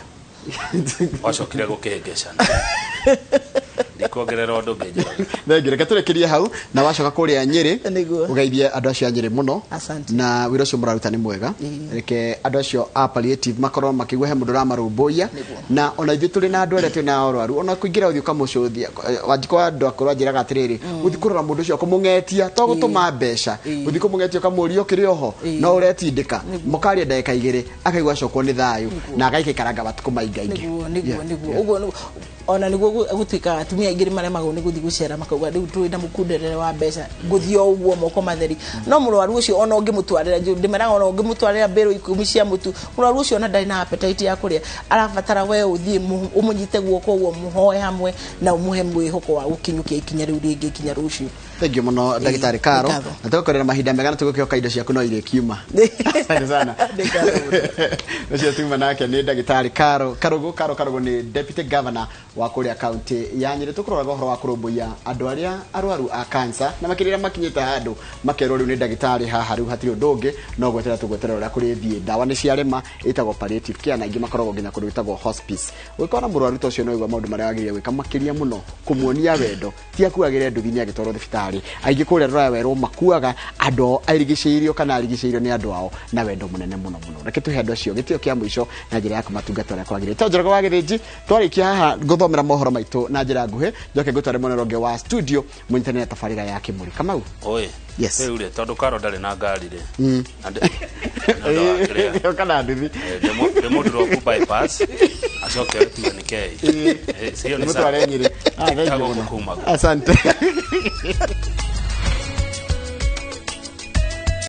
Wacokire gũkĩhĩngĩcana, ndikuongerera ũndũ ũngĩ, Njoroge. Thengi, reke tũrĩkĩrie hau na wacoka kũrĩa Nyĩrĩ Nĩguo. ũgeithie andũ acio a Nyĩrĩ mũno. Asante. Na wĩra ũcio mũraruta nĩ mwega. Reke andũ acio a palliative makorwo makĩigua he mũndũ ũramarũmbũiya. Na ona ithuĩ tũrĩ na andũ arĩa twĩ na arwaru, ona kũingĩra ũthiĩ ũkamũcũthia. Wanjikũ wa andũ akũrũ anjĩraga atĩrĩrĩ, gũthiĩ kũrora mũndũ ũcio kũmũng'etia to gũtũma mbeca, gũthiĩ kũmũng'etia ũkamũria ũkĩrĩ oho no ũretindĩka, mũkaria ndagĩka 2 akaigua acokwo nĩ thayũ na agaikaikaranga matukũ maingaingĩ. Nĩguo. Nĩguo, nĩguo, ũguo nĩguo. Ona nĩguo gũtuĩkaga atumia aingĩ nĩ maremagwo nĩ gũthiĩ gũcera, makauga rĩu tũrĩ na mũkunderere wa mbeca, ngũthiĩ o ũguo moko matheri. No mũrwaru ũcio ona ũngĩmũtwarĩra, ndĩmeraga ona ũngĩmũtwarĩra mbĩrũ 10 cia mũtu, mũrwaru ũcio ona ndarĩ na appetite ya kũrĩa. Arabatara we ũthiĩ ũmũnyite guoko ũguo, mũhoe hamwe na ũmũhe mwĩhoko wa gũkinyũkia ikinya rĩu rĩngĩ ikinya rũciũ. Thank you mũno, ndagĩtarĩ Karo. Nĩ ngatho. Na tũgũkorera mahinda mega na tũgũkĩhoka indo ciaku no irĩkiuma. Asante sana. Nĩ ngatho mũno. Ũcio tuma nake nĩ ndagĩtarĩ Karo Karugu. Karo Karugu nĩ deputy governor wa kũrĩa kaunti ya Nyĩrĩ. Tũkũroraga ũhoro wa kũrũmbũiya andũ arĩa arwaru a cancer na makĩria arĩa makinyĩte handũ makerwo rĩu nĩ ndagĩtarĩ haha rĩu hatirĩ ũndũ ũngĩ no gweterera tũgweterera ũrĩa kũrĩthiĩ. Ndawa nĩ ciarema, ĩtagwo palliative care, na ingĩ makoragwo nginya kũndũ gwĩtagwo hospice. Ũngĩkorwo na mũrwaru ta ũcio no ũigua maũndũ marĩa wagĩrĩire gwĩka, makĩria mũno kũmuonia wendo, ti akuagĩre nduthi-inĩ agĩtwarwo thibitarĩ. Aingĩ kũrĩa rũraya werwo makuaga andũ ao arigicĩirio kana arigicĩirio nĩ andũ ao na wendo mũnene mũno mũno. Reke tũhe andũ acio gĩtĩo kĩa mũico na njĩra ya kũmatungata ũrĩa kwagĩrĩire. To Njoroge wa Gĩthĩnji, twarĩkia haha ngũthomera mohoro maitũ na njĩra nguhĩ, njoke ngũtware mwena ũrĩa ũngĩ wa studio mũnyitanĩre na tabarĩra ya Kĩmũrĩ. Kamau. Oi. Yes. Rĩu rĩ, tondũ Karo ndarĩ na ngari rĩ, na na ũndũ wa kĩrĩa, kana nduthi. Ndĩmũndũrwo bypass acoke TNK. Hiyo nĩ Mũtware Nyĩrĩ. Ah, thank you Gũkũ mũno. kumagwo. Asante.